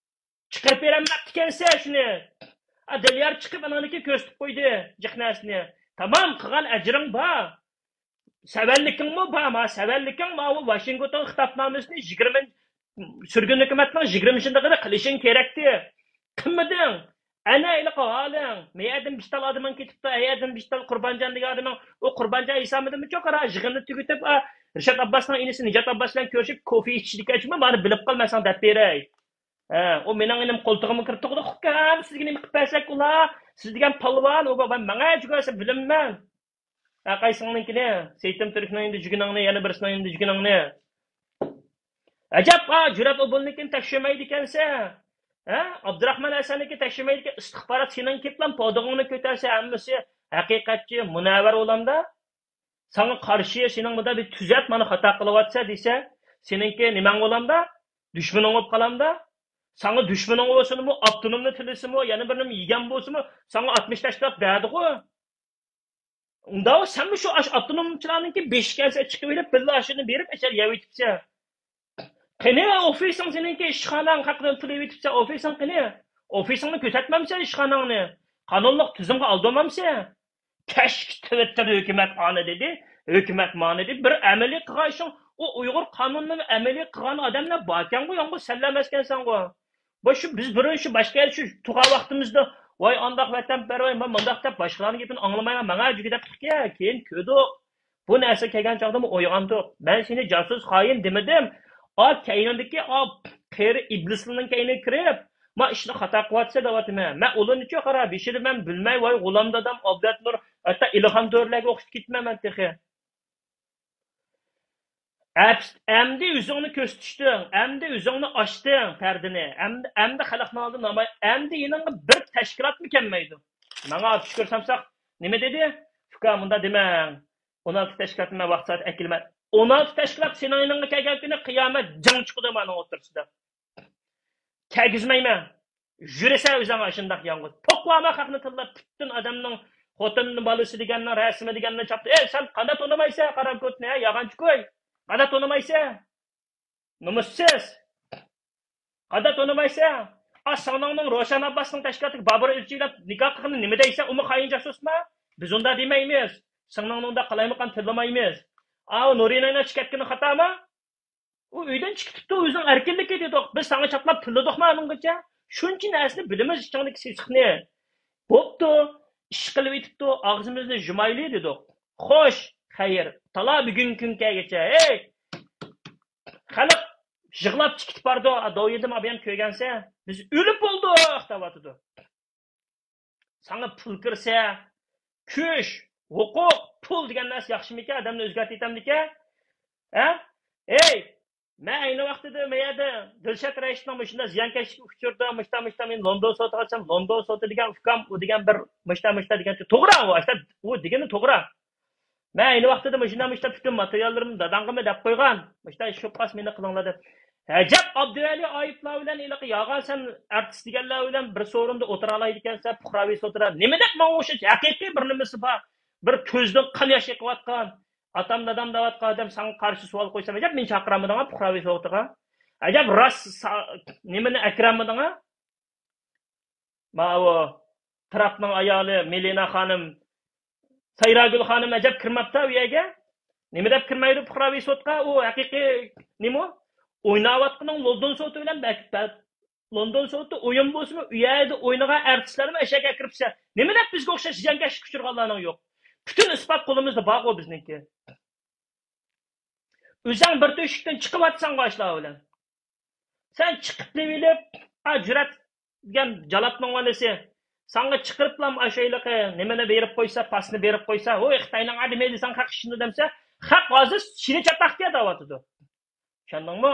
چىقىرىپ بېرەلمەپتىكەنسەن شۇنى. ئا، دىليار چىقىپ ئانىڭدىكى كۆرسىتىپ قويدى جىق نەرسىنى. تامام، قىلغان ئەجرىڭ بار. سەۋەنلىكىڭمۇ بار، ما سەۋەنلىكىڭ ماۋۇ ۋاشىنگتون خىتابنامىسىنى يىگىرمە، سۈرگۈن ھۆكۈمەتنىڭ يىگىرمىنچى يىلىدا قىلىشىڭ كېرەكتى. قىلمىدىڭ. ئەنە ھېلىقى ھالىڭ. مەيەردىن بىش تال ئادىمىڭ كېتىپتۇ، ئەيەردىن بىش تال قۇربانجان دېگەن ئادىمىڭ. ئۇ قۇربانجان ھېسابىدىمۇ چوقۇرا يىغىننى تۈگىتىپ، ئا، رىشات ئابباسنىڭ ئىنىسى نىجات ئابباس بىلەن كۆرۈشۈپ، كوفې ئىچىشىدىكەن، مانا بىلىپ قال، مەن ساڭا دەپ بېرەي. ھە، ئۇ مېنىڭ ئىنىم قولتۇقۇمغا كىرىپ تۇغدى، ئۇكام، سىزگە نېمە قىلىپ بەرسەك ئۇلار؟ سىز دېگەن پالۋان، ئۇ بابا ماڭا جۈگەرسە بىلىمەن. ھە، قايسىڭنىڭكىنى؟ سېيىتىم تۈركنىڭ ئىنىدە جۈگىنىڭنى، يەنە بىرسىنىڭ ئىنىدە جۈگىنىڭنى. ئەجەب، ھا، جۈرئەت ئوبۇلنىڭكىنى تەكشۈرمەيدىكەنسەن. ھە؟ ئابدۇراخمان ھەسەننىڭكىنى تەكشۈرمەيدىكەن. ئىستىخبارات سېنىڭ كېپىلان پودىغىڭنى كۆتەرسە، ھەممىسى ھەقىقەتچى، مۇنەۋۋەر ئۇلامدا. ساڭا قارشى، سېنىڭ بۇندا بىر تۈزەت، مانا خاتا قىلىۋاتسا دېسە، سېنىڭكى نېمەڭ بولامدا؟ دۈشمىنىڭ بولۇپ قالامدا؟ ساڭا دۈشمىنىڭ بولسىمۇ، ئاپتونومنى تىللىسىمۇ، يەنە بىر نېمە يېگەن بولسىمۇ، ساڭا ئاتمىش تاشلاپ بەردىغۇ. ئۇنداق سەنمۇ شۇ ئاش-، ئاپتونومچىلارنىڭكى بېشى كەلسە چىقىۋېلىپ، بىللە ئاشۇنى بېرىپ، ئەشەر يەۋېتىپسەن. قېنى ئوفىسىڭ سېنىڭكى، ئىشخاناڭ ھەققىدە پۇل ئېلىۋېتىپسەن، ئوفىسىڭ قېنى؟ ئوفىسىڭنى كۆرسەتمەمسەن، ئىشخاناڭنى؟ قانۇنلۇق تۈزۈمگە ئالدىرمامسەن؟ كەچكە تىۋىتتېر ھۆكۈمەت ئانى دېدى، ھۆكۈمەت مانى دېدى. بىر ئەمەلىي قىلغان ئىشىڭ، ئۇ ئۇيغۇر قانۇنىنى ئەمەلىي قىلغان ئادەملەر باركەنغۇ، ياڭغۇ سەنلا ئەمەسكەنسەنغۇ. بۇ شۇ بىز بۇرۇن شۇ باشقا يەردە شۇ تۇرغان ۋاقتىمىزدا، ۋاي ئانداق ۋەتەنپەرۋەر، مانا مۇنداق دەپ باشقىلارنىڭ گېپىنى ئاڭلىمايمەن، ماڭا جۈگە دەپتۇقكەن، كېيىن كۆردۇق. بۇ نەرسە كەلگەن چاغدىمۇ ئويغاندۇق. مەن سېنى جاسۇس، خائىن دېمىدىم. ئا، كەينىڭدىكى، ئا، قېرى ئىبلىسلارنىڭ كەينىگە كىرىپ، ما ئىشنى خاتا قىلىۋاتىسەن دەۋاتىمەن. مەن ئۇلارنىچۇ قارا، بېشىدا مەن بىلمەي، ۋاي غۇلام دادام، ئابلەت نۇر، ھەتتا ئىلھام تۆرىلەرگە ئوخشىتىپ كېتىمەن مەن تېخى. ئەپس-، ئەمدى ئۆزۈڭنى كۆرسىتىشتىڭ، ئەمدى ئۆزۈڭنى ئاچتىڭ، پەردىنى. ئەمدى، ئەمدى خەلقنىڭ ئالدىدا ناماي-، ئەمدى يېنىڭغا بىر تەشكىلاتمۇ كەلمەيدۇ. ماڭا ئابدۇشۈكۈر سامساق نېمە دېدى؟ ئۇكا، مۇنداق دېمەڭ. ئون ئالتە تەشكىلاتنى مەن ۋاقىت سائەت ئەكىلمەن. ئون ئالتە تەشكىلات سېنىڭ يېنىڭغا كەلگەن كۈنى قىيامەت جەڭ چىقىدۇ مانىڭ ئوتتۇرىسىدا. كەلگۈزمەيمەن. يۈرىسەن ئۆزۈڭ ئاشۇنداق يالغۇز. پوقلارما خەقنى تىللاپ، پۈتۈن ئادەمنىڭ خوتۇنىنى، بالىسى دېگەننىڭ رەسىمى دېگەننى چاپتى. ئەي، سەن قانداق تونۇمايسەن قارا كوتنى، ھە، يالغانچى كوي؟ قانداق تونۇمايسەن؟ نومۇسسىز! قانداق تونۇمايسەن؟ ئا، سىڭلىڭنىڭ روشەن ئابباسنىڭ تەشكىلاتىدىكى بابۇر ئىلچى بىلەن نىكاھ قىلغىنىنى نېمە دەيسەن؟ ئۇمۇ خائىن جاسۇسما؟ بىز ئۇنداق دېمەيمىز. سىڭلىڭنى ئۇنداق قالايمىقان تىللىمايمىز. ئاۋۇ نۇرىنەنىڭ چىقىپ كەتكىنى خاتامۇ؟ ئۇ ئۆيدىن چىقىپ كېتىپتۇ، ئۆزىنىڭ ئەركىنلىكى دېدۇق. بىز ساڭا چاپلاپ تىللىدۇقمۇ ئانىڭغىچە؟ شۇنچە نەرسىنى بىلىمىز ئىچىڭدىكى سېسىقنى. بوپتۇ، ئىش قىلىۋېتىپتۇ، ئاغزىمىزنى يۇمايلى دېدۇق. خوش، خەير، تالا بۈگۈنكى كۈنگىچە. ھەي! خەلق يىغلاپ چىقىپ بارىدۇ، دوۋيىدىم ئابىيام كۆرگەنسە، بىز ئۆلۈپ بولدۇق دەۋاتىدۇ. ساڭا پۇل كىرسە، كۈچ، ھوقۇق، پۇل دېگەن نەرسە ياخشىمىكەن؟ ئادەمنى ئۆزگەرتىۋېتەمدىكەن؟ ھە؟ ئەي، مەن ئەينى ۋاقتىدا ما يەردە دىلشات رەئىسنىڭ مۇشۇنداق زىيانكەشلىككە ئۇچرىدى، مۇشتا، مۇشتا، مېنى لوندون سوتىغا ئاپسام، لوندون سوتى دېگەن ئۇكام، ئۇ دېگەن بىر مۇشتا، مۇشتا دېگەن توغرا، ئۇ ئاشتا ئۇ دېگىنى توغرا. مەن ئەينى ۋاقتىدا مۇشۇنداق، مۇشۇنداق پۈتۈن ماتېرىياللىرىمنى داداڭغىمۇ دەپ قويغان. مۇشۇنداق ئىش بولۇپ قالسا مېنى قىلىڭلار دەپ. ئەجەب ئابدۇۋەلى ئايۇپلار بىلەن ھېلىقى يالغان سەن ئارتىس دېگەنلەر بىلەن بىر سورۇندا ئولتۇرالايدىكەنسەن، پۇقراۋى سوتىدا. نېمە دەپ ماڭا ئوخشاش ھەقىقىي بىر نېمىسى بار، بىر كۆزىدىن قان ياش ئېقىۋاتقان، ئاتام دادام دەۋاتقان ئادەم ساڭا قارشى سوئال قويسام، ئەجەب مېنى چاقىرامىدىڭا پۇقراۋى سوتىغا؟ ئەجەب راست سا-، نېمىنى ئەكىرەمىدىڭا؟ ماۋۇ ترامپنىڭ ئايالى مېلىنا خانىم، سايراگۈل خانىم ئەجەب كىرمەپتۇ ئۇ يەرگە. نېمە دەپ كىرمەيدۇ پۇقراۋى سوتقا؟ ئۇ ھەقىقىي نېمە ئۇ؟ ئويناۋاتقىنىڭ لوندون سوتى بىلەن بەك، بەك، لوندون سوتى ئويۇن بولسىمۇ، ئۇ يەردە ئوينىغان ئارتىسلارمۇ ئەشەگە كىرىپسە. نېمە دەپ بىزگە ئوخشاش زىيانكەشلىككە ئۇچرىغانلارنىڭ يوق؟ پۈتۈن ئىسپات قولىمىزدا بارغۇ بىزنىڭكى. ئۆزەڭ بىر تۆشۈكتىن چىقىۋاتساڭغۇ ئاشۇلار بىلەن. سەن چىقىپ دېۋېلىپ، ئا، جۈرئەت دېگەن جالاتنىڭ بالىسى. ساڭا چىقىرىپلا ئاشۇ ھېلىقى نېمىنى بېرىپ قويسا، پاسنى بېرىپ قويسا، ھوي، خىتاينىڭ ئادىمى دېسەڭ، خەق ئىشىنىدۇ دەمسە، خەق ھازىر شىرى چاتاقكە دەۋاتىدۇ. چۈشەندىڭمۇ؟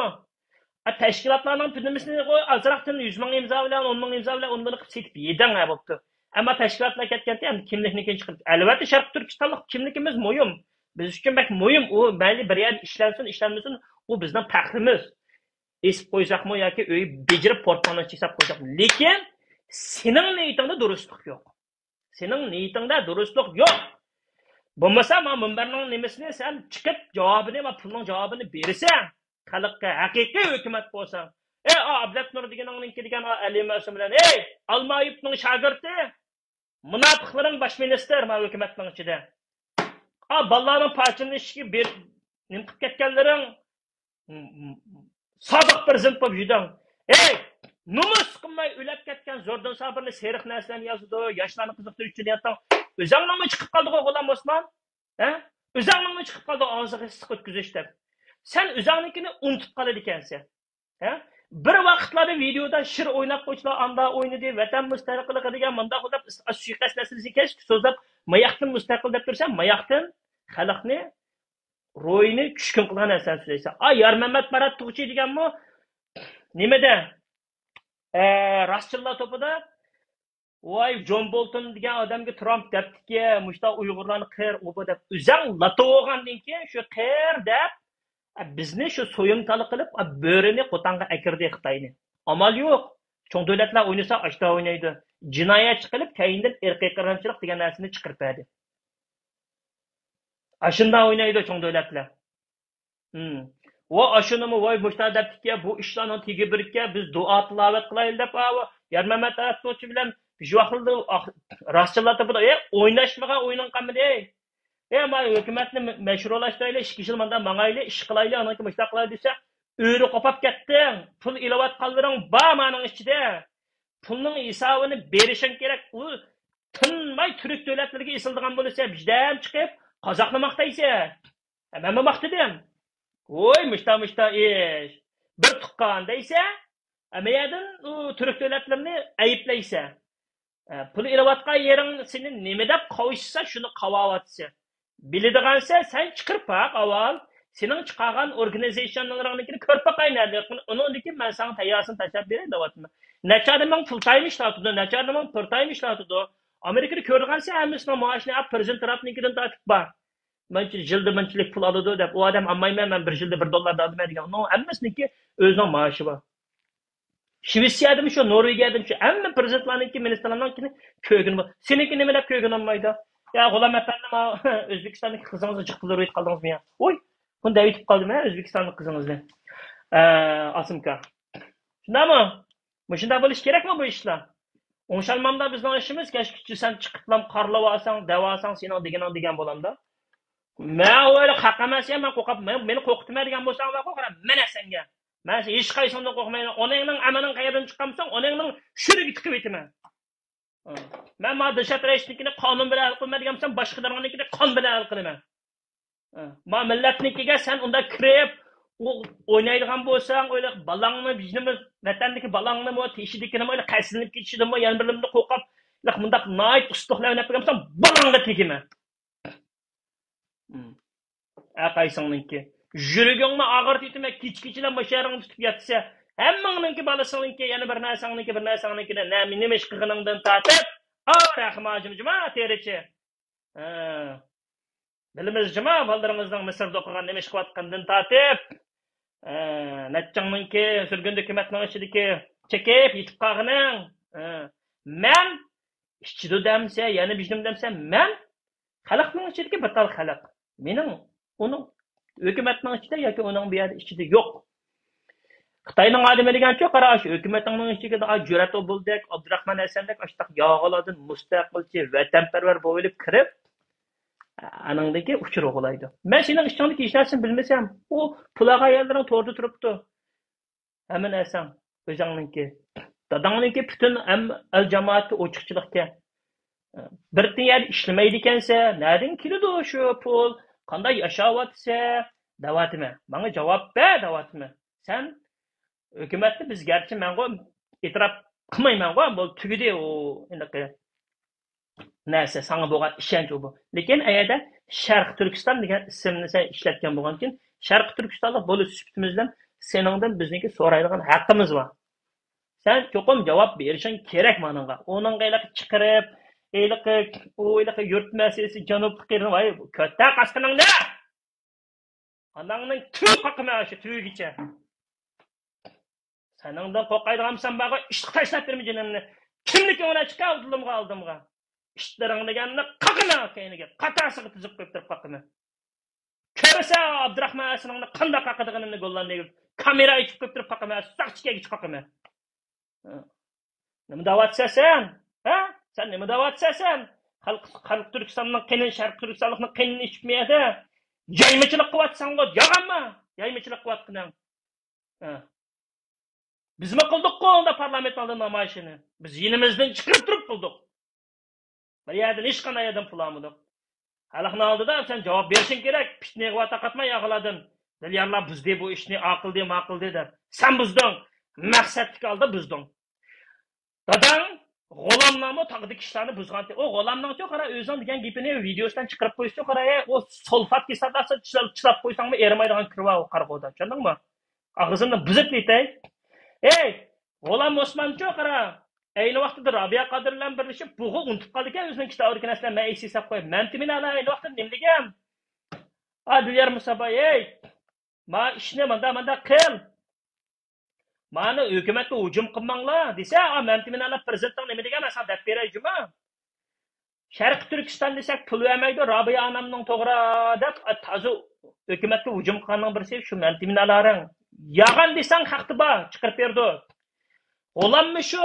ئا، تەشكىلاتلارنىڭ پۈتۈنلىمىسىنى قوي، ئازراقتىن يۈز مىڭ ئىمزا بىلەن، ئون مىڭ ئىمزا بىلەن، ئون مىڭ قىلىپ سېتىپ يېدىڭ، ھە، بوپتۇ. ئەمما تەشكىلاتلار كەتكەندە، ئەمدى كىملىكنى كېيىن چىقىرىپ، ئەلۋەتتە، شەرقىي تۈركىستانلىق كىملىكىمىز مۇھىم. بىز ئۈچۈن بەك مۇھىم. ئۇ مەيلى بىر يەردە ئىشلەنسۇن، ئىشلەنمىسۇن، ئۇ بىزنىڭ پەخرىمىز. ئېسىپ قويساقمۇ ياكى ئۆيگە بېجىرىپ پورتموننىڭ ئىچىگە ساپ قويساقمۇ. لېكىن سېنىڭ نىيىتىڭدە دۇرۇسلۇق يوق. سېنىڭ نىيىتىڭدە دۇرۇسلۇق يوق. بولمىسا، ما مۇنبەرنىڭ نېمىسىنى سەن چىقىپ جاۋابىنى، ما پۇلنىڭ جاۋابىنى بېرىسەن. خەلققە ھەقىقىي ھۆكۈمەت بولساڭ. ئەي، ئا، ئابلەت نۇر دېگىنىڭنىڭكى دېگەن ئا، ئەلى مەسۇم بىلەن، ئەي، ئالمايېۋنىڭ شاگىرتى، مۇناپىقلىرىڭ باش مىنىستىر، ما ھۆكۈمەتنىڭ ئىچىدە. ئا، بالىلارنىڭ پارچىلىنىشىگە بېرىپ، نېمە قىلىپ كەتكەنلىرىڭ، سادىق پىرېزىدېنت بولۇپ يۈردۈڭ. ھەي، نومۇس قىلماي ئۆلۈپ كەتكەن زوردۇن سابىرنى سېرىق نەرسىلەرنى يازىدۇ، ياشلارنى قىزىقتۇرۇش ئۈچۈن يازدىڭ. ئۆزۈڭنىڭمۇ چىقىپ قالدىغۇ غۇلام ئوسمان؟ ھە؟ ئۆزۈڭنىڭمۇ چىقىپ قالدى ئاغزىغا ئىسسىق ئۆتكۈزۈش دەپ. سەن ئۆزۈڭنىڭكىنى ئۇنتۇپ قالىدىكەنسەن. ھە؟ بىر ۋاقىتلاردا ۋىدېيودا شىر ئويناپ قويچىلار ئاندا ئوينىدى، ۋەتەن مۇستەقىللىقى دېگەن مۇنداق دەپ سۇيىقەست مەسىلىسىنى كەچ سوزۇپ، ماياقتىن مۇستەقىل دەپ تۇرسا، ماياقتىن خەلقنى روھىنى چۈشكۈن قىلغان نەرسىنى سۆزلەيسەن. ئا، يارمەمەت مارات تۇغچى دېگەنمۇ نېمىدە؟ ئە، راستچىللار توپىدا، ۋاي، جون بولتون دېگەن ئادەمگە ترامپ دەپتىكى، مۇشتا ئۇيغۇرلارنى قىر، ئۇ بۇ دەپ. ئۆزەڭ لاتا بولغاندىن كېيىن شۇ قىر دەپ، ئە، بىزنى شۇ سويۇن تالا قىلىپ، ئە، بۆرىنى قوتانغا ئەكىردى خىتاينى. ئامال يوق. چوڭ دۆلەتلەر ئوينىسا، ئاشتا ئوينايدۇ. جىنايەتچى قىلىپ، كەينىدىن ئىرقىي قىرغىنچىلىق دېگەن نەرسىنى چىقىرىپ بەردى. ئاشۇنداق ئوينايدۇ چوڭ دۆلەتلەر. ھىم. ۋا ئاشۇنىمۇ، ۋاي، مۇشتا دەپتىكى، بۇ ئىشلارنىڭ تېگى بىركەن، بىز دۇئا تىلاۋەت قىلايلى دەپ، ئاۋۇ يارمەمەت ئارتۇقچى بىلەن شۇ ۋاقىتلىرىدا، ئاھ، راستچىللار توپىدا، ئەي، ئويناشمىغان ئويۇنۇڭ قالمىدى. ئەي، ما ھۆكۈمەتنى مە-، مەشرۇلاشتۇرايلى، ئىككى يىل ماندا ماڭايلى، ئىش قىلايلى، ئاندىن كېيىن مۇشتاق قىلايلى دېسە، ئۆرە قوپاپ كەتتىڭ. پۇل ئېلىۋاتقانلىرىڭ بار مانىڭ ئىچىدە. پۇلنىڭ ھېسابىنى بېرىشىڭ كېرەك. ئۇ تىنماي تۈرك دۆلەتلىرىگە ئېسىلىدىغان بولسا، بىردەم چىقىپ، قازاقنى ماختايسەن. ھە، مەنمۇ ماختىدىم. ۋوي، مۇشتا، مۇشتا ئىش. بىر تۇغقان دەيسەن، ھە، مەيەدىن ئۇ تۈرك دۆلەتلىرىنى ئەيىبلەيسەن. ھە، پۇل ئېلىۋاتقان يېرىڭ سېنى نېمە دەپ قاۋىشىسا، شۇنى قاۋاۋاتىسەن. بىلىدىغانسەن، سەن چىقىرىپ باق ئاۋۋال. سېنىڭ چىقارغان ئورگانىزېيشنلىرىڭنىڭكىنى كۆرۈپ باقاي نەدە. ئۇنىڭدىن كېيىن مەن ساڭا تەييارسىنى تاشلاپ بېرەي دەۋاتىمەن. نەچچە ئادىمىڭ فۇل تايم ئىشلەۋاتىدۇ، نەچچە ئادىمىڭ پارت تايم ئىشلەۋاتىدۇ. ئامېرىكىدا كۆرىدىغانسەن ھەممىسىنىڭ مائاشىنى ئاپ، پىرېزىدېنت ترامپنىڭكىدىن تارتىپ بار. مانچە يىلدا مانچىلىك پۇل ئالىدۇ دەپ، ئۇ ئادەم ئالمايمەن، مەن بىر يىلدا بىر دوللار ئالىمەن دېگەن. ئۇنىڭ ھەممىسىنىڭكى ئۆزىنىڭ مائاشى بار. شىۋېتسىيەدىمۇ شۇ، نورۋېگىيەدىمۇ شۇ، ھەممە پىرېزىدېنتلارنىڭكى، مىنىستىرلارنىڭكىنى كۆرگىلى بولىدۇ. سېنىڭكى نېمە دەپ كۆرگىلى بولمايدۇ؟ يا غۇلام ئەپەندىم، ئا، ئۆزبېكىستاندىكى قىزىڭىزنى جىق پۇل ئۇرۇۋېتىپ قالدىڭىزمۇ يا؟ ۋوي، بۇنى دەۋېتىپ قالدىم ھە، ئۆزبېكىستانلىق قىزىڭىزنى. ئە، ئاسىمكا. شۇنداقمۇ؟ مۇشۇنداق بولۇشى كېرەكمۇ بۇ ئىشلار؟ ئوڭشالمامدا بىزنىڭ ئىشىمىز، كەچكىچە سەن چىقىپلام قارىلىۋالساڭ، دەۋالساڭ، سېنىڭ دېگىنىڭ دېگەن بولامدا. مەن ئۇ ئۆيلە خەق ئەمەس يا، مەن قورقاپ، مەن، مېنى قورقۇتما دېگەن بولساڭ، مەن قورقارام، مەن سەنگە. مەن ھېچقايسىڭدىن قورقمايمەن. ئۇنىڭنىڭ ئەمىنىڭ قەيەردىن چىققان بولساڭ، ئۇنىڭنىڭ شۈرىگە تىقىۋېتىمەن. مەن ما دىلشات رەئىسنىڭكىنى قانۇن بىلەن ھەل قىلىمەن دېگەن بولسام، باشقىلارنىڭكىنى قان بىلەن ھەل قىلىمەن. ما مىللەتنىڭكىگە سەن ئۇنداق كىرىپ، ئۇ ئوينايدىغان بولساڭ، ئۆيلە بالاڭنى، بىزنىمۇ ۋەتەندىكى بالاڭنىمۇ، تېشىدىكىنىمۇ، ئۆيلە قەستلىنىپ كېتىشىدىنمۇ، يەنە بىرلىرىمدىن قورقۇپ، لىق مۇنداق ناھايىتى ئۇستىلىق لەۋ ئەپ بەرگەن بولساڭ، بۇرنۇڭغا تېگىمەن. ھە، قايسىڭنىڭكى؟ يۈرىكىڭنى ئاغرىتىۋېتىمەن، كېچە-كېچىلەپ مۇشۇ يەرىڭدە تۇتۇپ ياتسا، ھەممىڭنىڭكى، بالىسىڭنىڭكى، يەنە بىر نەرسەڭنىڭكى، بىر نەرسەڭنىڭكى، نە، نېمە ئىش قىلغىنىڭدىن تارتىپ، ئا، رەھىم ھاجىم جۇما تېرىچى. ھە. بىلىمىز جۇما، بالىلىرىڭىزنىڭ مىسىردا ئوقۇغان، نېمە ئىش قىلىۋاتقىنىدىن تارتىپ، ئە، نەچچىڭنىڭكى سۈرگۈندە ھۆكۈمەتنىڭ ئىچىدىكى چېكىپ، يېتىپ قالغىنىڭ. ئە، مەن ئىچىدۇ دەمسە، يەنە بىژنىم دەمسە، مەن خەلقنىڭ ئىچىدىكى بىر تال خەلق. مېنىڭ ئۇنىڭ ھۆكۈمەتنىڭ ئىچىدە ياكى ئۇنىڭ بۇ يەردە ئىچىدە يوق. خىتاينىڭ ئادىمى دېگەنچۇ، قارا، شۇ ھۆكۈمىتىڭنىڭ ئىچىگە جۈرئەت ئوبۇلدەك، ئابدۇراخمان ھەسەندەك، ئاشۇنداق ياغىلاردىن مۇستەقىلچى، ۋەتەنپەرۋەر بولۇپ كىرىپ، ئانىڭدىن كېيىن ئۇچۇر ئوغلايدۇ. مەن سېنىڭ ئىچىڭدىكى ھېچ نەرسىنى بىلمىسەم، ئۇ پۇل ئالغان يەرلىرىڭ توردا تۇرۇپتۇ. ھەممە نەرسەڭ ئۆزۈڭنىڭكى. داداڭنىڭكى پۈتۈن ھەم ئەل جامائەتتە ئوچۇقچىلىقكەن. بىر يەردە ئىشلىمەيدىكەنسەن، نەدىن كېلىدۇ شۇ پۇل؟ قانداق ياشاۋاتىسەن؟ دەۋاتىمەن. ماڭا جاۋاب بەر، دەۋاتىمەن. سەن ھۆكۈمەتنى بىز گەرچە مەنغۇ ئېتىراپ قىلمايمەنغۇ، بولدى، تۈگىدى ئۇ ھېلىقى نەرسە، ساڭا بولغان ئىشەنچ ئۇ بۇ. لېكىن ئەگەردە شەرقىي تۈركىستان دېگەن ئىسىمنى سەن ئىشلەتكەن بولغانكىن، شەرقىي تۈركىستانلىق بولۇش سۈپىتىمىز بىلەن سېنىڭدىن بىزنىڭكى سورايدىغان ھەققىمىز بار. سەن چوقۇم جاۋاب بېرىشىڭ كېرەك مانىڭغا. ئۇنىڭغا ھېلىقى چىقىرىپ، ھېلىقى، ئۇ ھېلىقى يۇرت مەسىلىسى، جەنۇبلۇق يېرىنى، ۋاي، كۆتە قاسقىنىڭنى! ئاناڭنىڭ تۈۋى قاقىمەن شۇ تۈۋىگىچە. سېنىڭدىن قورقايدىغان بولسام بارغۇ، ئىشقا تاشلاپ بېرىمەن جېنىمنى. كىملىكىڭ بىلەن چىقار ئالدىمغا، ئالدىمغا. ئىشلىرىڭ دېگەننى قاقىمەن كەينىگە، قاتارسىغا تىزىپ قويۇپ تۇرۇپ قاقىمەن. كۆرىسەن ئابدۇراخمان ھەسىنىڭنى قانداق قاقىدىغىنىمنى گوللاندىيە كامېرا ئېچىپ قويۇپ تۇرۇپ قاقىمەن، ساقچى كەيگىچە قاقىمەن. نېمە دەۋاتىسەن سەن؟ ھە؟ سەن نېمە دەۋاتىسەن سەن؟ خەلق، خەلق تۈركىستاننىڭ قېنىنى، شەرقىي تۈركىستانلىقنىڭ قېنىنى ئىچىپ مۇ يەردە يايمىچىلىق قىلىۋاتىسەنغۇ، يالغانمۇ؟ يايمىچىلىق قىلىۋاتقىنىڭ. ھە. بىزمۇ قىلدۇققۇ ئۇندا پارلامېنت ئالدىدا نامايىشىنى. بىز يېنىمىزدىن چىقىرىپ تۇرۇپ قىلدۇق. بىر يەردىن، ھېچقانداق يەردىن پۇل ئالمىدۇق. خەلقنىڭ ئالدىدا سەن جاۋاب بېرىشىڭ كېرەك. پىتنە قىلىۋاتقان قاتماي ياغىلاردىن. دىليارلار بۇزدى بۇ ئىشنى، ئاقىلدى، ماقىلدى دەپ. سەن بۇزدۇڭ. مەقسەتلىك ھالدا بۇزدۇڭ. داداڭ غۇلاملارمۇ تاغدىكى ئىشلارنى بۇزغانتى. ئۇ غۇلامنىڭچۇ قارا، ئۆزۈڭ دېگەن گېپىنى ۋىدېيوسىدىن چىقىرىپ قويسىچۇ قارا، ئۇ سۇلفات كىسلاتاسى چىلاپ، چىلاپ قويساڭمۇ ئېرىمايدىغان كىرى بار ئۇ قارىغۇدا، چۈشەندىڭمۇ؟ ئاغزىمنى بۇزۇپ كېتەي. ئەي، غۇلام ئوسمانچۇ قارا، ئەينى ۋاقتىدا رابىيە قادىر بىلەن بىرلىشىپ، بۇغۇ ئۇنتۇپ قالدىكەن ئۆزىنىڭ كىتابىدىكى نەرسىلەرنى مەن ئېسىگە سېلىپ قويۇپ. مەمتىمىن ئالا ئەينى ۋاقتىدا نېمە دېگەن؟ ئا، دىليار مۇسابا، ئەي، ما ئىشنى ماندا، ماندا قىل. مانا ھۆكۈمەتكە ھۇجۇم قىلماڭلار دېسە، ئا، مەمتىمىن ئالا پىرېزىدېنتنىڭ نېمە دېگەن، مەن ساڭا دەپ بېرەي جۇما. شەرقىي تۈركىستان دېسەك پۇل بەرمەيدۇ، رابىيە ئانامنىڭ توغرا دەپ، ئا، تازا ھۆكۈمەتكە ھۇجۇم قىلغاننىڭ بىرسى شۇ مەمتىمىن ئالارىڭ. يالغان دېسەڭ خەقتە بار، چىقىرىپ بېرىدۇ. غۇلاممۇ شۇ.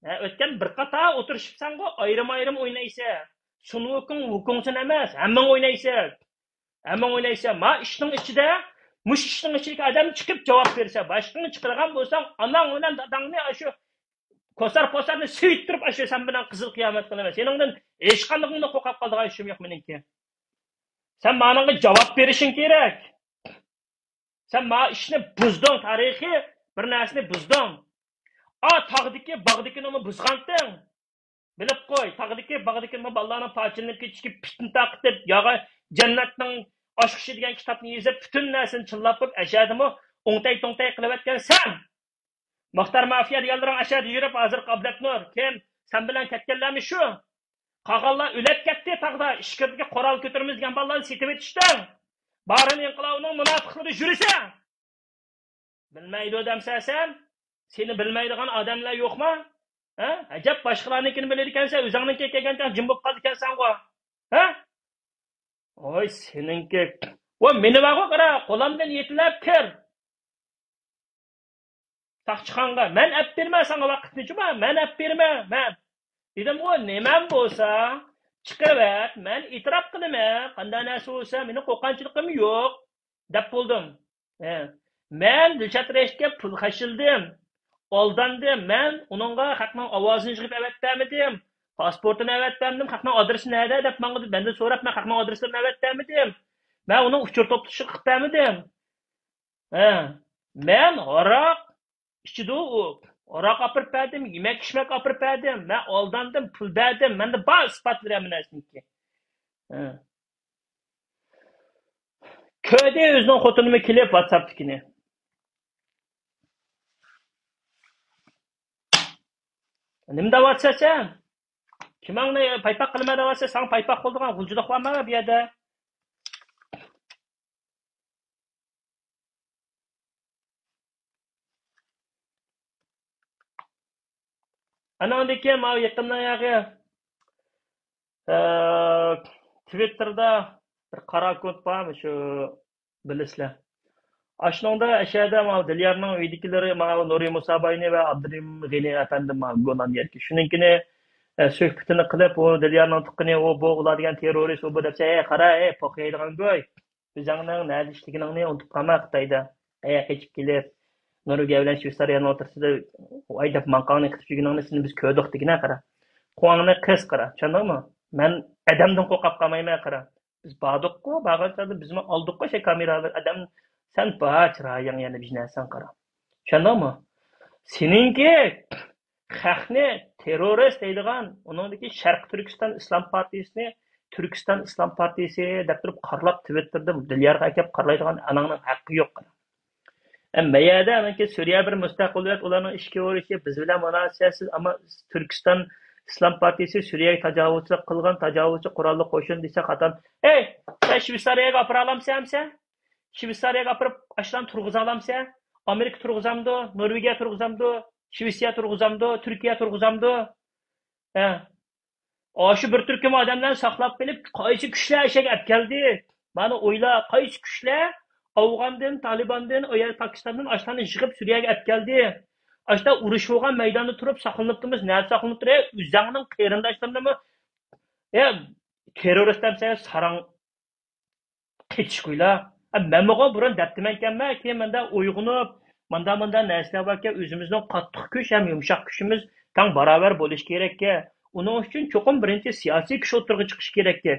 ھە، ئۆتكەن بىر قاتار ئولتۇرۇشۇپسەنغۇ، ئايرىم-ئايرىم ئوينايسەن. سۇن ۋۇكۇڭ، ۋۇكۇڭسىن ئەمەس، ھەممىڭ ئوينايسەن. ھەممىڭ ئوينايسەن. ما ئىشنىڭ ئىچىدە، مۇشۇ ئىشنىڭ ئىچىدىكى ئادەم چىقىپ جاۋاب بېرىسەن. باشقىڭنى چىقىرغان بولساڭ، ئاناڭ بىلەن داداڭنى ئاشۇ كوسار-پوسارنى سۆيۈپ تۇرۇپ، ئاشۇ سەن بىلەن قىزىل قىيامەت قىلىمەن. سېنىڭدىن ھېچقاندىقىڭدىن قورقۇپ قالىدىغان ئىشىم يوق مېنىڭكى. سەن مانىڭغا جاۋاب بېرىشىڭ كېرەك. سەن ما ئىشنى بۇزدۇڭ، تارىخىي بىر نەرسىنى بۇزدۇڭ. ئا، تاغدىكى، باغدىكىنىمۇ بۇزغانتىڭ. بىلىپ قوي، تاغدىكى، باغدىكى ما بالىلارنىڭ پارچىلىنىپ كېتىشىگە پىتنە تارقىتىپ، ياغا جەننەتنىڭ ئاچقۇچى دېگەن كىتابنى يېزىپ، پۈتۈن نەرسىنى چىللاپ قويۇپ، ئەشەدىمۇ ئوڭتەي-توڭتەي قىلىۋەتكەنسەن. مۇختار مافىيا دېگەنلىرىڭ ئەشەدە يۈرۈپ، ھازىرقى ئابلەتنۇر، كىم؟ سەن بىلەن كەتكەنلەرمۇ شۇ. قالغانلار ئۆلۈپ كەتتى تاغدا، ئىچكىرىدىكى قورال كۆتۈرىمىز دېگەن بالىلارنى سېتىۋېتىشتىڭ. بارىن ئىنقىلابىنىڭ مۇناپىقلىرى يۈرسە. بىلمەيدۇ دەمسەن سەن؟ سېنى بىلمەيدىغان ئادەملەر يوقما؟ ھە؟ ئەجەب باشقىلارنىڭكىنى بىلىدىكەنسەن، ئۆزۈڭنىڭكىگە كەلگەنچە جىم بولۇپ قالىدىكەنسەنغۇ. ھە؟ ۋاي سېنىڭكى. ۋاي مېنى بارغۇ قارا، قولۇمدىن يېتىلەپ كىر. ساقچىخانىغا. مەن ئەپ بېرىمەن ساڭا ۋاقىتنى جۇما، مەن ئەپ بېرىمەن، مەن. دېدىمغۇ، نېمەم بولسا چىقىرىۋەت، مەن ئېتىراپ قىلىمەن، قانداق نەرسە بولسا مېنىڭ قورققانچىلىقىم يوق، دەپ بولدۇم. ھە. مەن دىلشات رەشىتكە پۇل خەجلىدىم، ئالداندىم. مەن ئۇنىڭغا خەقنىڭ ئاۋازىنى يىغىپ ئەۋەتىپ بەرمىدىم، پاسپورتىنى ئەۋەتىپ بەرمىدىم، خەقنىڭ ئادرېسى نەدە دەپ ماڭا مەندىن سوراپ، مەن خەقنىڭ ئادرېسلىرىنى ئەۋەتىپ بەرمىدىم. مەن ئۇنىڭ ئۇچۇر توپلىشىغا قىلىپ بەرمىدىم. ھە، مەن ھاراق ئىچىدۇ ئۇ. ھاراق ئاپىرىپ بەردىم، يېمەك ئىچمەك ئاپىرىپ بەردىم، مەن ئالداندىم، پۇل بەردىم، مەندە بار ئىسپاتلىرى ھەممە نەرسىنىڭكى. ھە. كۆردى ئۆزىنىڭ خوتۇنىمۇ كېلىپ ۋاتساپتىكىنى. نېمە دەۋاتىسەن سەن؟ كىمىڭنى پايپاق قىلىمەن دەۋاتىسەن، ساڭا پايپاق بولىدىغان غۇلجىلىق بارمۇ بۇ يەردە؟ ئانىڭدىن كېيىن ماۋۇ يېقىندىن ياقى، ئە، تىۋىتتېردا بىر قارا ئاككونت بار، شۇ بىلىسىلەر. ئاشۇنىڭدا ئەشەدە ماۋۇ دىليارنىڭ ئۆيىدىكىلىرى ماۋۇ نۇرى مۇساباينى ۋە ئابدۇرېھىم غېنى ئەپەندى ماۋۇ گولان يەركى. شۇنىڭكىنى، ئە، سۆھبىتىنى قىلىپ، ئۇ دىليارنىڭ تۇغقىنى، ئۇ بۇ، ئۇلار دېگەن تېررورىست، ئۇ بۇ دەپسە، ھەي، قارا، ھەي، پوق يەيدىغان گۇي. ئۆزۈڭنىڭ نەدە ئىشلىگىنىڭنى ئۇنتۇپ قالما خىتايدا. ئەگەر قېچىپ كېلىپ، نورۋېگىيە بىلەن شۋېتسارىيەنىڭ ئوتتۇرىسىدا ۋاي دەپ ماڭقاڭنى قىتىپ يۈرگىنىڭنى سېنى بىز كۆردۇق دېگىنە قارا. قۇۋاڭنى قىس قارا، چۈشەندىڭمۇ؟ مەن ئادەمدىن قورقۇپ قالمايمەن قارا. بىز باردۇققۇ، بارغان چاغدا بىزمۇ ئالدۇققۇ شۇ كامېرالار. ئادەم، سەن بار چىرايىڭ يەنە بىر نەرسەڭ قارا. چۈشەندىڭمۇ؟ سېنىڭكى خەقنى تېررورىست دەيدىغان، ئۇنىڭدىكى شەرقىي تۈركىستان ئىسلام پارتىيىسىنى تۈركىستان ئىسلام پارتىيىسى دەپ تۇرۇپ قارىلاپ، تىۋىتتېردا دىليارغا ئەكەپ قارىلايدىغان ئاناڭنىڭ ھەققى يوق. ئەمما يەردە ئانىڭكى سۈرىيە بىر مۇستەقىل دۆلەت، ئۇلارنىڭ ئىچكى ئۇرۇشى بىز بىلەن مۇناسىۋەتسىز، ئەمما تۈركىستان ئىسلام پارتىيىسى سۈرىيەگە تاجاۋۇزچىلىق قىلغان، تاجاۋۇزچى قوراللىق قوشۇن دېسە خاتا. ئەي، سەن شۋېتسارىيەگە ئاپىرالامسەن، سەن؟ شۋېتسارىيەگە ئاپىرىپ ئاشۇلارنى تۇرغۇزالامسەن؟ ئامېرىكا تۇرغۇزامدۇ؟ نورۋېگىيە تۇرغۇزامدۇ؟ شۋېتسىيە تۇرغۇزامدۇ؟ تۈركىيە تۇرغۇزامدۇ؟ ھە. ئاشۇ بىر تۈركۈم ئادەملەرنى ساقلاپ قېلىپ، قايسى كۈچلەر ئەشەگە ئەپ كەلدى؟ مانا ئويلا، قايسى كۈچلەر ئافغاندىن، تالىباندىن، ئۇ يەر پاكىستاندىن ئاشۇلارنى يىغىپ سۈرىيەگە ئەپ كەلدى؟ ئاشۇنداق ئۇرۇش بولغان مەيداندا تۇرۇپ ساقلىنىپتىمىز، نەدە ساقلىنىپ تۇرۇپ؟ ئۆزۈڭنىڭ قېرىنداشلىرىنىمۇ، ئە، تېررورىست دەمسەن، ساراڭ قېتىشقۇيلا. ئە، مەنمۇغۇ بۇرۇن دەپتىمەنكەنمەن، كېيىن مەندە ئويغىنىپ، ماندا، ماندا نەرسىلەر باركەن، ئۆزىمىزنىڭ قاتتىق كۈچ ھەم يۇمشاق كۈچىمىز تەڭ باراۋەر بولۇشى كېرەككەن. ئۇنىڭ ئۈچۈن چوقۇم بىرىنچى سىياسىي كۈچ ئوتتۇرىغا چىقىشى كېرەككەن.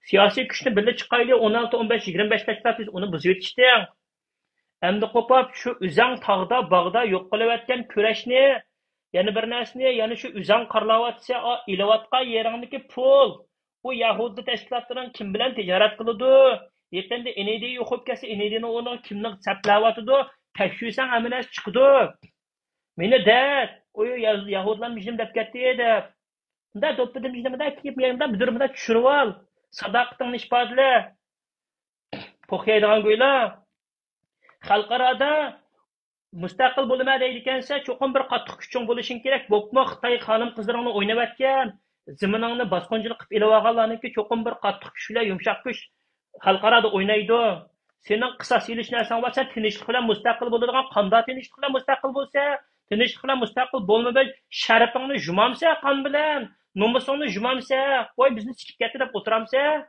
سىياسىي كۈچنى بىللە چىقايلى، ئون ئالتە، ئون بەش، يىگىرمە بەش تەشكىلات، بىز ئۇنى بۇزۇۋېتىشتىڭ. ئەمدى قوپۇپ، شۇ ئۆزەڭ تاغدا، باغدا يوق قىلىۋەتكەن كۈرەشنى، يەنە بىر نەرسىنى، يەنە شۇ ئۆزەڭ قارىلاۋاتسا، ئا، ئېلىۋاتقان يېرىڭدىكى پۇل، بۇ يەھۇدىي تەشكىلاتلىرىنىڭ كىم بىلەن تىجارەت قىلىدۇ؟ يېقىندا ئىنىدى يوقاپ كەتسە، ئىنىدىنىڭ ئورنىغا كىمنى سەپلەۋاتىدۇ؟ تەكشۈرسەڭ ھەممە نەرسە چىقىدۇ. مېنى دەت، ئۇ يەھۇدىيلار مېنى دەپ كەتتى دەپ. مۇنداق دوپپىدىم ئىشلىمىدە كىيىپ يەيمىدە مۇدۇرمىدا چۈشۈرۈۋال. ساداقىتىڭنى ئىپادىلە. پوق يەيدىغان گويلا. خەلقئارادا مۇستەقىل بولىمەن دەيدىكەنسە، چوقۇم بىر قاتتىق كۈچۈڭ بولۇشۇڭ كېرەك. بوپمۇ خىتاي خانىم قىزلىرىڭنى ئويناۋەتكەن، زېمىنىڭنى باسقۇنچىلىق قىلىپ ئېلىۋالغانلارنىڭكى چوقۇم بىر قاتتىق كۈچ بىلەن يۇمشاق كۈچ خەلقئارادا ئوينايدۇ. سېنىڭ قىساس ئېلىش نەرسەڭ بار، سەن تىنچلىق بىلەن مۇستەقىل بولىدىغان قانداق تىنچلىق بىلەن مۇستەقىل بولسا، تىنچلىق بىلەن مۇستەقىل بولمىدىڭ، شەرىپىڭنى يۇمامسەن قان بىلەن، نومۇسۇڭنى يۇمامسەن، ۋاي بىزنى چىقىپ كەتتى دەپ ئولتۇرامسەن؟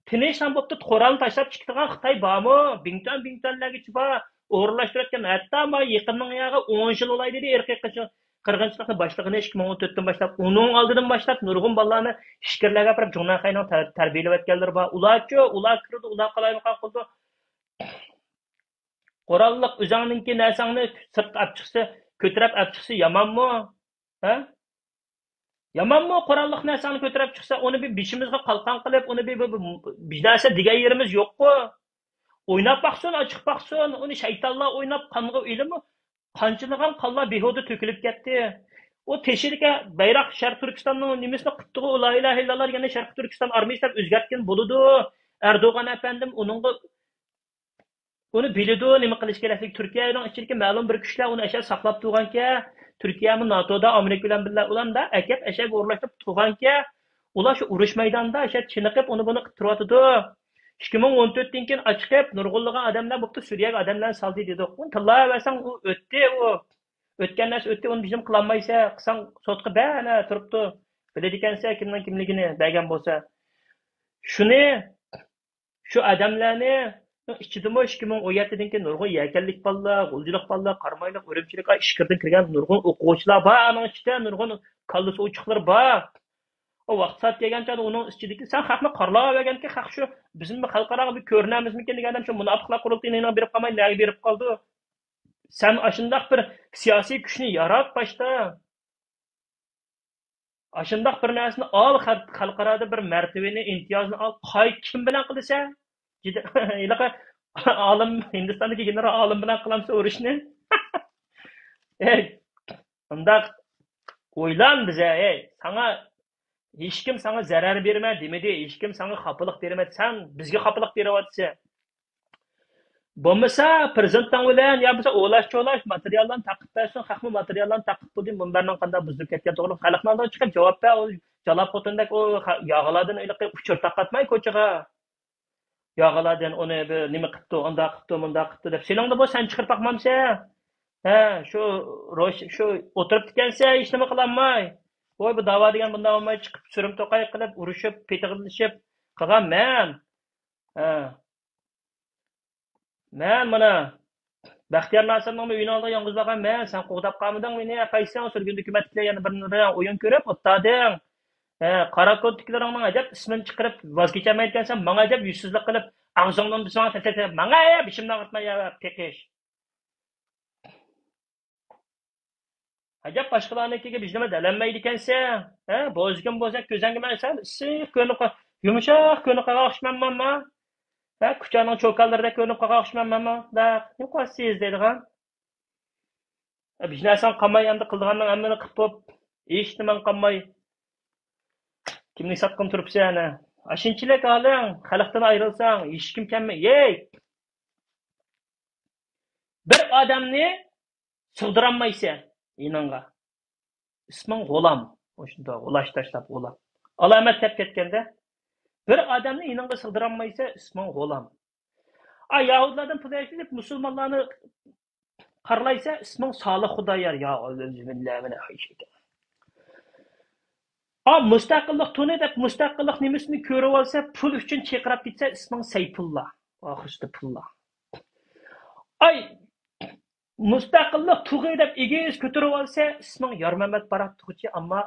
تىنچ تام بوپتۇ، قورالنى تاشلاپ چىقىدىغان خىتاي بارمۇ؟ بىڭتۈەن، بىڭتۈەنلەرگىچە بار. ئورۇنلاشتۇرۇۋەتكەن، ھەتتا ما يېقىننىڭ ياغى ئون يىل بولاي دېدى، ئىرقىي قىرغىنچىلىقنى باشلىغىنى ئىككى مىڭ ئون تۆتتىن باشلاپ. ئۇنىڭ ئالدىدىن باشلاپ نۇرغۇن بالىلارنى ئىچكىرىلەرگە ئاپىرىپ جۇڭنەنخەينىڭ تەر-، تەربىيەلەۋەتكەنلىرى بار. ئۇلارچۇ، ئۇلار كىرىدۇ، ئۇلار قالايمىقان قىلىدۇ. قوراللىق ئۆزۈڭنىڭكى نەرسەڭنى سىرتقا ئەپ چىقسا، كۆتۈرۈپ ئەپ چىقسا يامانمۇ؟ ھە؟ يامانمۇ قوراللىق نەرسەڭنى كۆتۈرۈپ چىقسا، ئۇنى بىر بېشىمىزغا قالقان قىلىپ، ئۇنى بىر، بىر، بىر، بىر نەرسە دېگەن يېرىمىز يوققۇ. ئويناپ باقسۇن، ئاچىقىپ باقسۇن، ئۇنى شەيتانلار ئويناپ، قانغا ئېلىمۇ، قانچىلىغان قانلار بىھۇدە تۆكۈلۈپ كەتتى. ئۇ تېشىدىكى بايراق شەرقىي تۈركىستاننىڭ نېمىسىنى قىپتىغۇ، لا ئىلاھە ئىللاللا دېگەننى شەرقىي تۈركىستان ئارمىيىسى دەپ ئۆزگەرتكىن بولىدۇ. ئەردوغان ئەپەندىم ئۇنىڭغا ئۇنى بىلىدۇ، نېمە قىلىش كېرەكلىكى. تۈركىيەنىڭ ئىچىدىكى مەلۇم بىر كۈچلەر ئۇنى ئەشە ساقلاپ تۇرغانكەن. تۈركىيەمۇ ناتودا ئامېرىكا بىلەن بىللە ئۇلارنى ئەكەپ ئەشەگە ئورۇنلاشتۇرۇپ تۇرغانكەن. ئۇلار شۇ ئۇرۇش مەيدانىدا ئەشە چېنىقىپ، ئۇنى بۇنى قىلىپ تۇرۇۋاتىدۇ. ئىككى مىڭ ئون تۆتتىن كېيىن ئاچىقىپ، نۇرغۇنلىغان ئادەملەر بوپتۇ، سۈرىيەگە ئادەملەرنى سالدى دېدۇق. ئۇنى تىللاۋەرسەڭ، ئۇ ئۆتتى، ئۇ. ئۆتكەن نەرسە ئۆتتى، ئۇنى بىزنى قىلالمايسەن، قىلساڭ سوتقا بەر، ئەنە تۇرۇپتۇ. بىلىدىكەنسەن كىمنىڭ كىملىكىنى، بەرگەن بولسا. شۇنى شۇ ئادەملەرنىڭ ئىچىدىمۇ ئىككى مىڭ ئون يەتتىدىن كېيىن نۇرغۇن يەكەللىك بالىلار، غۇلجىلىق بالىلار، قارامايلىق، ئۈرۈمچىلىك، ئىچكىرىدىن كىرگەن نۇرغۇن ئوقۇغۇچىلار بار. ئانىڭ ئىچىدە نۇرغۇن كاللىسى ئوچۇقلىرى بار. ئۇ ۋاقىت سائەت كەلگەن چاغدا ئۇنىڭ ئىچىدىكى، سەن خەقنى قارىلاۋەرگەنكى، خەق شۇ بىزمۇ خەلقئاراغا بىر كۆرۈنەمىزمىكىن دېگەن ئادەم شۇ مۇناپىقلار قۇرۇلتىيىنىڭ بېرىپ قالماي، نەگە بېرىپ قالدى؟ سەن ئاشۇنداق بىر سىياسىي كۈچنى يارات باشتا. ئاشۇنداق بىر نەرسىنى ئال، خەل-، خەلقئارادا بىر مەرتىۋىنى، ئىمتىيازنى ئال، قاي-، كىم بىلەن قىلىسەن؟ جىدە-، ھېلىقى ئالىم، ھىندىستاندىكى گېنېرال ئالىم بىلەن قىلامسەن ئۇرۇشنى؟ ئەي، ئۇنداق ئويلان بىزە، ئەي، ساڭا ھېچكىم ساڭا زەرەر بېرىمەن دېمىدى، ھېچكىم ساڭا خاپىلىق بېرىمەن، سەن بىزگە خاپىلىق بېرىۋاتىسەن. بولمىسا پىرېزىدېنتىڭ بىلەن يا بولمىسا ئولاش چولاش ماتېرىياللارنى تارقىتىپ بەرسۇن، خەقمۇ ماتېرىياللارنى تارقىتىپ بولدى، مۇنبەرنىڭ قانداق بۇزۇلۇپ كەتكەن توغرىلىق خەلقنىڭ ئالدىغا چىقىپ جاۋاب بەر، ئۇ جالاپ خوتۇندەك ئۇ خە-، ياغىلاردىن ھېلىقى ئۇچۇر تارقاتماي كوچىغا. ياغىلاردىن ئۇنى بىر نېمە قىپتۇ، ئانداق قىپتۇ، مۇنداق قىپتۇ دەپ سېنىڭدە بولسا سەن چىقىرىپ باقمامسەن؟ ھە، شۇ روش-، شۇ ئولتۇرۇپتىكەنسەن، ھېچنېمە قىلالماي. ۋوي، بۇ داۋا دېگەن بۇنداق بولماي، چىقىپ سۈرۈم توقاي قىلىپ، ئۇرۇشۇپ، پېتىغىلىشىپ قىلغان مەن. ھە. مەن مانا بەختىيار ناسىرنىڭمۇ ئۆيىنىڭ ئالدىغا يالغۇز بارغان مەن، سەن قوغداپ قالمىدىڭ مېنى، قايسىسەن، سۈرگۈندە ھۆكۈمەتتىكىلەر يەنە بىر بىلەن ئويۇن كۆرۈپ ئولتۇردىڭ. ھە، قاراكولدىكىلىرىڭنىڭ ئەجەب ئىسمىنى چىقىرىپ ۋاز كېچەلمەيدىكەنسەن، ماڭا ئەجەب يۈزسىزلىك قىلىپ، ئاغزىڭدىن بىسمىڭ تەتەتە، ماڭا ھە، بېشىمنى ئاغرىتما يا پېقىش. ئەجەب باشقىلارنىڭكىگە ھېچنېمە دېلەلمەيدىكەنسەن. ھە، بوزىكىم بوزەك كۆزەڭگە مەن سەل ئىسسىق كۆرۈنۈپ قال-، يۇمشاق كۆرۈنۈپ قالغان ئوخشىمامما؟ ھە، كۇچانىڭ چوكانلىرىدەك كۆرۈنۈپ قالغان ئوخشىمامما؟ دەپ، نېمە قىلىسىز دەيدىغان. ھە، ھېچ نەرسەڭ قالماي ئەمدى قىلىدىغاننىڭ ھەممىنى قىلىپ بوپ، ھېچنېمەڭ قالماي. كىملىك ساتقىن تۇرۇپسەن ھە. ئاشۇنچىلىك ھالىڭ، خەلقتىن ئايرىلساڭ، ھېچكىم كەلمەي. ھېي! بىر ئادەمنى سىغدۇرالمايسەن يېنىڭغا. ئىسمىڭ غۇلام. مۇشۇنداق غۇلاش تاشلاپ غۇلام. ئالامەت دەپ كەتكەندە، بىر ئادەمنى يېنىڭغا سىغدۇرالمايسەن، ئىسمىڭ غۇلام. ئا، يەھۇدىيلاردىن پۇل ئەكىلىپ، مۇسۇلمانلارنى قارىلايسەن، ئىسمىڭ سالىھ خۇدايار. يا ئەئۇزۇبىللا مىنەش شەيتان. ئا، مۇستەقىللىق تونى دەپ مۇستەقىللىق نېمىسىنى كۆرۈۋالسا، پۇل ئۈچۈن چىرقىراپ كەتسە، ئىسمىڭ سەيپۇللا. ئاخىرسىدا پۇللا. ئاي، مۇستەقىللىق تۇغى دەپ ئېگىز كۆتۈرۈۋالسا، ئىسمىڭ يارمەمەت بارات تۇغچى، ئەمما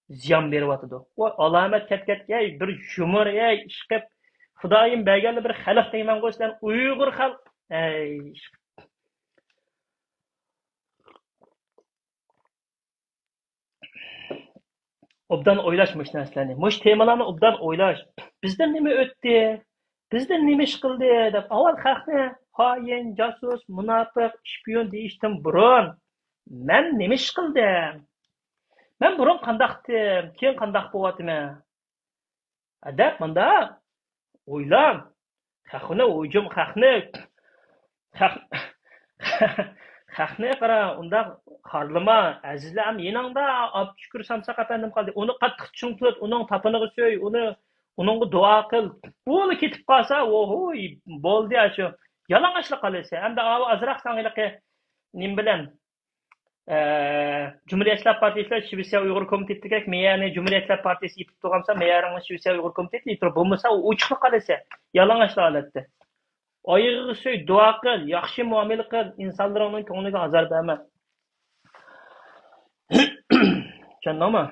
زىيان بېرىۋاتىدۇ. ۋاي، ئالامەت كەتكەتكەي، بىر يۇمۇر، ئەي، ئىشقىپ. خۇدايىم بەرگەنلا بىر خەلق دەيمەنغۇ سىلەرنى، ئۇيغۇر خەلق. ئەي، ئىشقىپ. ئوبدان ئويلاش مۇشۇ نەرسىلەرنى. مۇشۇ تېمىلارنى ئوبدان ئويلاش. بىزدىن نېمە ئۆتتى؟ بىزدىن نېمە ئىش قىلدى؟ دەپ ئاۋۋال خەقنى خائىن، جاسۇس، مۇناپىق، شپىيون دېيىشتىن بۇرۇن، مەن نېمە ئىش قىلدىم؟ مەن بۇرۇن قانداقتىم؟ كېيىن قانداق بولۇۋاتىمەن؟ دەپ مۇنداق ئويلان. خەقنى ھۇجۇم، خەقنى، خەق-، خەقنى قارا، ئۇنداق خارلىما. ئەزىزلەر ھەم يېنىڭدا ئابدۇشۈكۈر سامساق ئەپەندىم قالدى. ئۇنى قاتتىق چىڭ تۇت، ئۇنىڭ تاپىنىغا سۆي، ئۇنى، ئۇنىڭغا دۇئا قىل. ئۇلا كېتىپ قالسا، ۋوھۇي، بولدى ئاشۇ. يالىڭاچلا قالىسەن. ئەمدى ئاۋۇ ئازراق ساڭا ھېلىقى نېمە بىلەن ئە، جۇمھۇرىيەتچىلەر پارتىيىسى شىۋېتسىيە ئۇيغۇر كومىتېتىدەك مېيەرنى جۇمھۇرىيەتچىلەر پارتىيىسى ئېپىپ تۇرغانسا، مېيەرنىڭ شىۋېتسىيە ئۇيغۇر كومىتېتى ئېپىپ تۇرۇپ بولمىسا، ئۇ ئوچۇقلا قالىسەن. يالىڭاچلا ھالەتتە. ئايىغىغا سۆي، دۇئا قىل، ياخشى مۇئامىلە قىل، ئىنسانلىرىڭنىڭ كۆڭلىگە ئازار بەرمە. چۈشەندىڭمۇ؟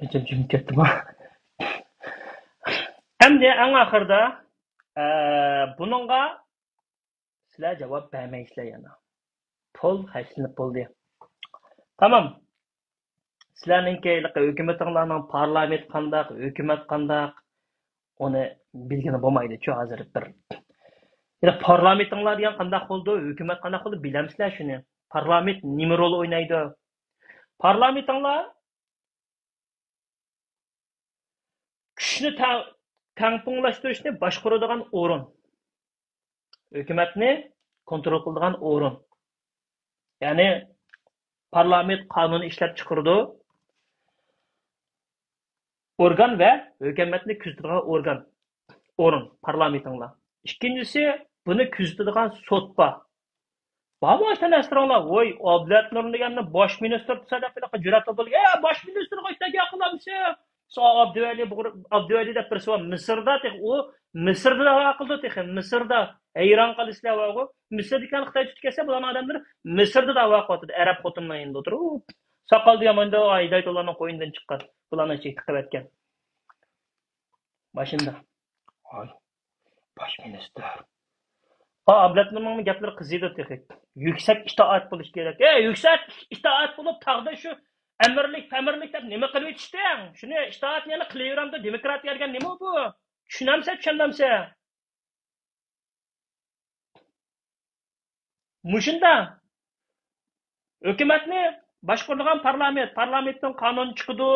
جىم، جىم كەتتىم. ئەمدى ئەڭ ئاخىرىدا، ئە، بۇنىڭغا سىلەر جاۋاب بەرمەيسىلەر يەنە. پۇل خەجلىنىپ بولدى. تامام. سىلەرنىڭكى ھېلىقى ھۆكۈمىتىڭلارنىڭ پارلامېنت قانداق، ھۆكۈمەت قانداق، ئۇنى بىلگىلى بولمايدۇ، شۇ ھازىر بىر. يەنە پارلامېنتىڭلار دېگەن قانداق بولىدۇ، ھۆكۈمەت قانداق بولىدۇ، بىلەمسىلەر شۇنى؟ پارلامېنت نېمە رول ئوينايدۇ؟ پارلامېنتىڭلار كۈچنى تە-، تەڭپۇڭلاشتۇرۇشنى باشقۇرىدىغان ئورۇن. ھۆكۈمەتنى كونترول قىلىدىغان ئورۇن. يەنى پارلامېنت قانۇن ئىشلەپ چىقىرىدۇ. ئورگان ۋە ھۆكۈمەتنى كۆزىتىدىغان ئورگان، ئورۇن، پارلامېنتىڭلار. ئىككىنچىسى، بۇنى كۆزىتىدىغان سوت بار. بارمۇ ئاشۇنداق نەرسىلىرىڭلار؟ ۋوي، ئابلەت نۇرنى دېگەننى باش مىنىستىر تۇرسا دەپ ھېلىقى جۈرئەت بولدى. ئە، باش مىنىستىرغا ئاشۇنداق گەپ قىلامسىز؟ سا ئابدۇۋەلى، بۇ-، ئابدۇۋەلى دەپ بىرسى بار مىسىردا، تېخى ئۇ مىسىردا دەۋا قىلىدۇ، تېخى مىسىردا. ھەيران قالىسىلەر بارغۇ. مىسىردىكى خىتاي تۇتۇپ كەلسە، بۇلارنىڭ ئادەملىرى مىسىردا دەۋا قىلىۋاتىدۇ، ئەرەب خوتۇنلار يېنىدا ئولتۇرۇپ. ساقال دېگەن مانا ھېدايەتۇللانىڭ قوينىدىن چىققان. بۇلارنى چېكىپ قىلىۋەتكەن. ماشىنىدا. ۋاي، باش مىنىستىر. ھا، ئابلەتنىڭ گەپلىرى قىزىيدۇ تېخى. يۈكسەك ئىتائەت بولۇش كېرەك. ئەي، يۈكسەك ئىتائەت بولۇپ، تاغدا شۇ ئەمىرلىك، پەمىرلىك دەپ نېمە قىلىۋېتىشتىڭ؟ شۇنى ئىتائەتنى يەنە قىلىۋېرەمدۇ؟ دېموكراتىيە دېگەن نېمە بۇ؟ چۈشىنەمسە، چۈشەنمەمسە؟ مۇشۇنداق ھۆكۈمەتنى باشقۇرىدىغان پارلامېنت، پارلامېنتتىن قانۇن چىقىدۇ،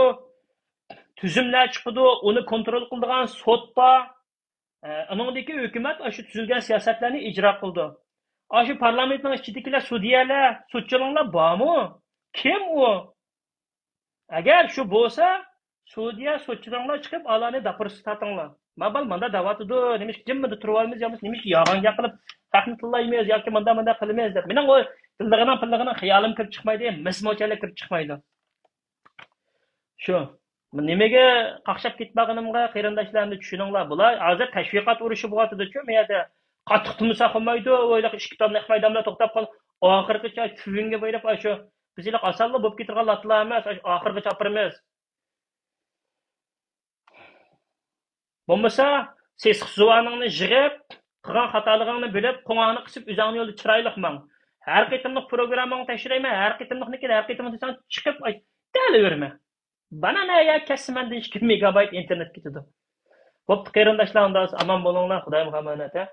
تۈزۈملەر چىقىدۇ، ئۇنى كونترول قىلىدىغان سوت بار. ئە، ئۇنىڭدىكى ھۆكۈمەت ئاشۇ تۈزۈلگەن سىياسەتلەرنى ئىجرا قىلىدۇ. ئاشۇ پارلامېنتنىڭ ئىچىدىكىلەر، سۈديەلەر، سوتچىلىڭلار بارمۇ؟ كىم ئۇ؟ ئەگەر شۇ بولسا، سۈديە، سوتچىلىڭلار چىقىپ، ئالارنى داپرېسسىيە تارتىڭلار. ما بال ماندا دەۋاتىدۇ، نېمىشقا جىممىدە تۇرۇۋالىمىز، يا بولمىسا نېمىشقا يالغان گەپ قىلىپ، ھەقنى تىللايمىز ياكى ماندا، ماندا قىلىمىز دەپ. مېنىڭ ئۇ تىللىغىنىم، پىللىغىنىم خىيالىم كىرىپ چىقمايدۇ، مىس موچەللىك كىرىپ چىقمايدۇ. شۇ. نېمىگە قاقشاپ كېتىپ بارغىنىمغا قېرىنداشلار ئەمدى چۈشىنىڭلار. بۇلار ھازىر تەشۋىقات ئۇرۇشى بولۇۋاتىدۇچۇ، بۇ يەردە قاتتىق تۇرمىساق بولمايدۇ، ئويلاق ئىككى تال نەق مەيداندا توختاپ قال، ئاخىرقىچە تۈۋىڭگە بېرىپ، ئاشۇ بىز ھېلىقى ئاسانلا بولۇپ كېتىدىغان لاتىلار ئەمەس، ئاشۇ ئاخىرغىچە ئاپىرىمىز. بولمىسا، سېسىق زۇۋانىڭنى يىغىپ، قىلغان خاتالىقىڭنى بىلىپ، قوڭاڭنى قىسىپ، ئۆزۈڭنى يولدا چىرايلىق ماڭ. ھەر قېتىملىق پروگرامماڭنى تەكشۈرەيمەن، ھەر قېتىملىقنى كېلىپ، ھەر قېتىملىق دېسەڭ، چىقىپ، ئاي، دەلىۋېرىمەن. بانا نە يا كەتسە مەندىن ئىككى مېگابايت ئىنتېرنېت كېتىدۇ. بوپتۇ، قېرىنداشلار، ئۇندا ئامان بولۇڭلار، خۇدايىمغا ئامانەت، ھە.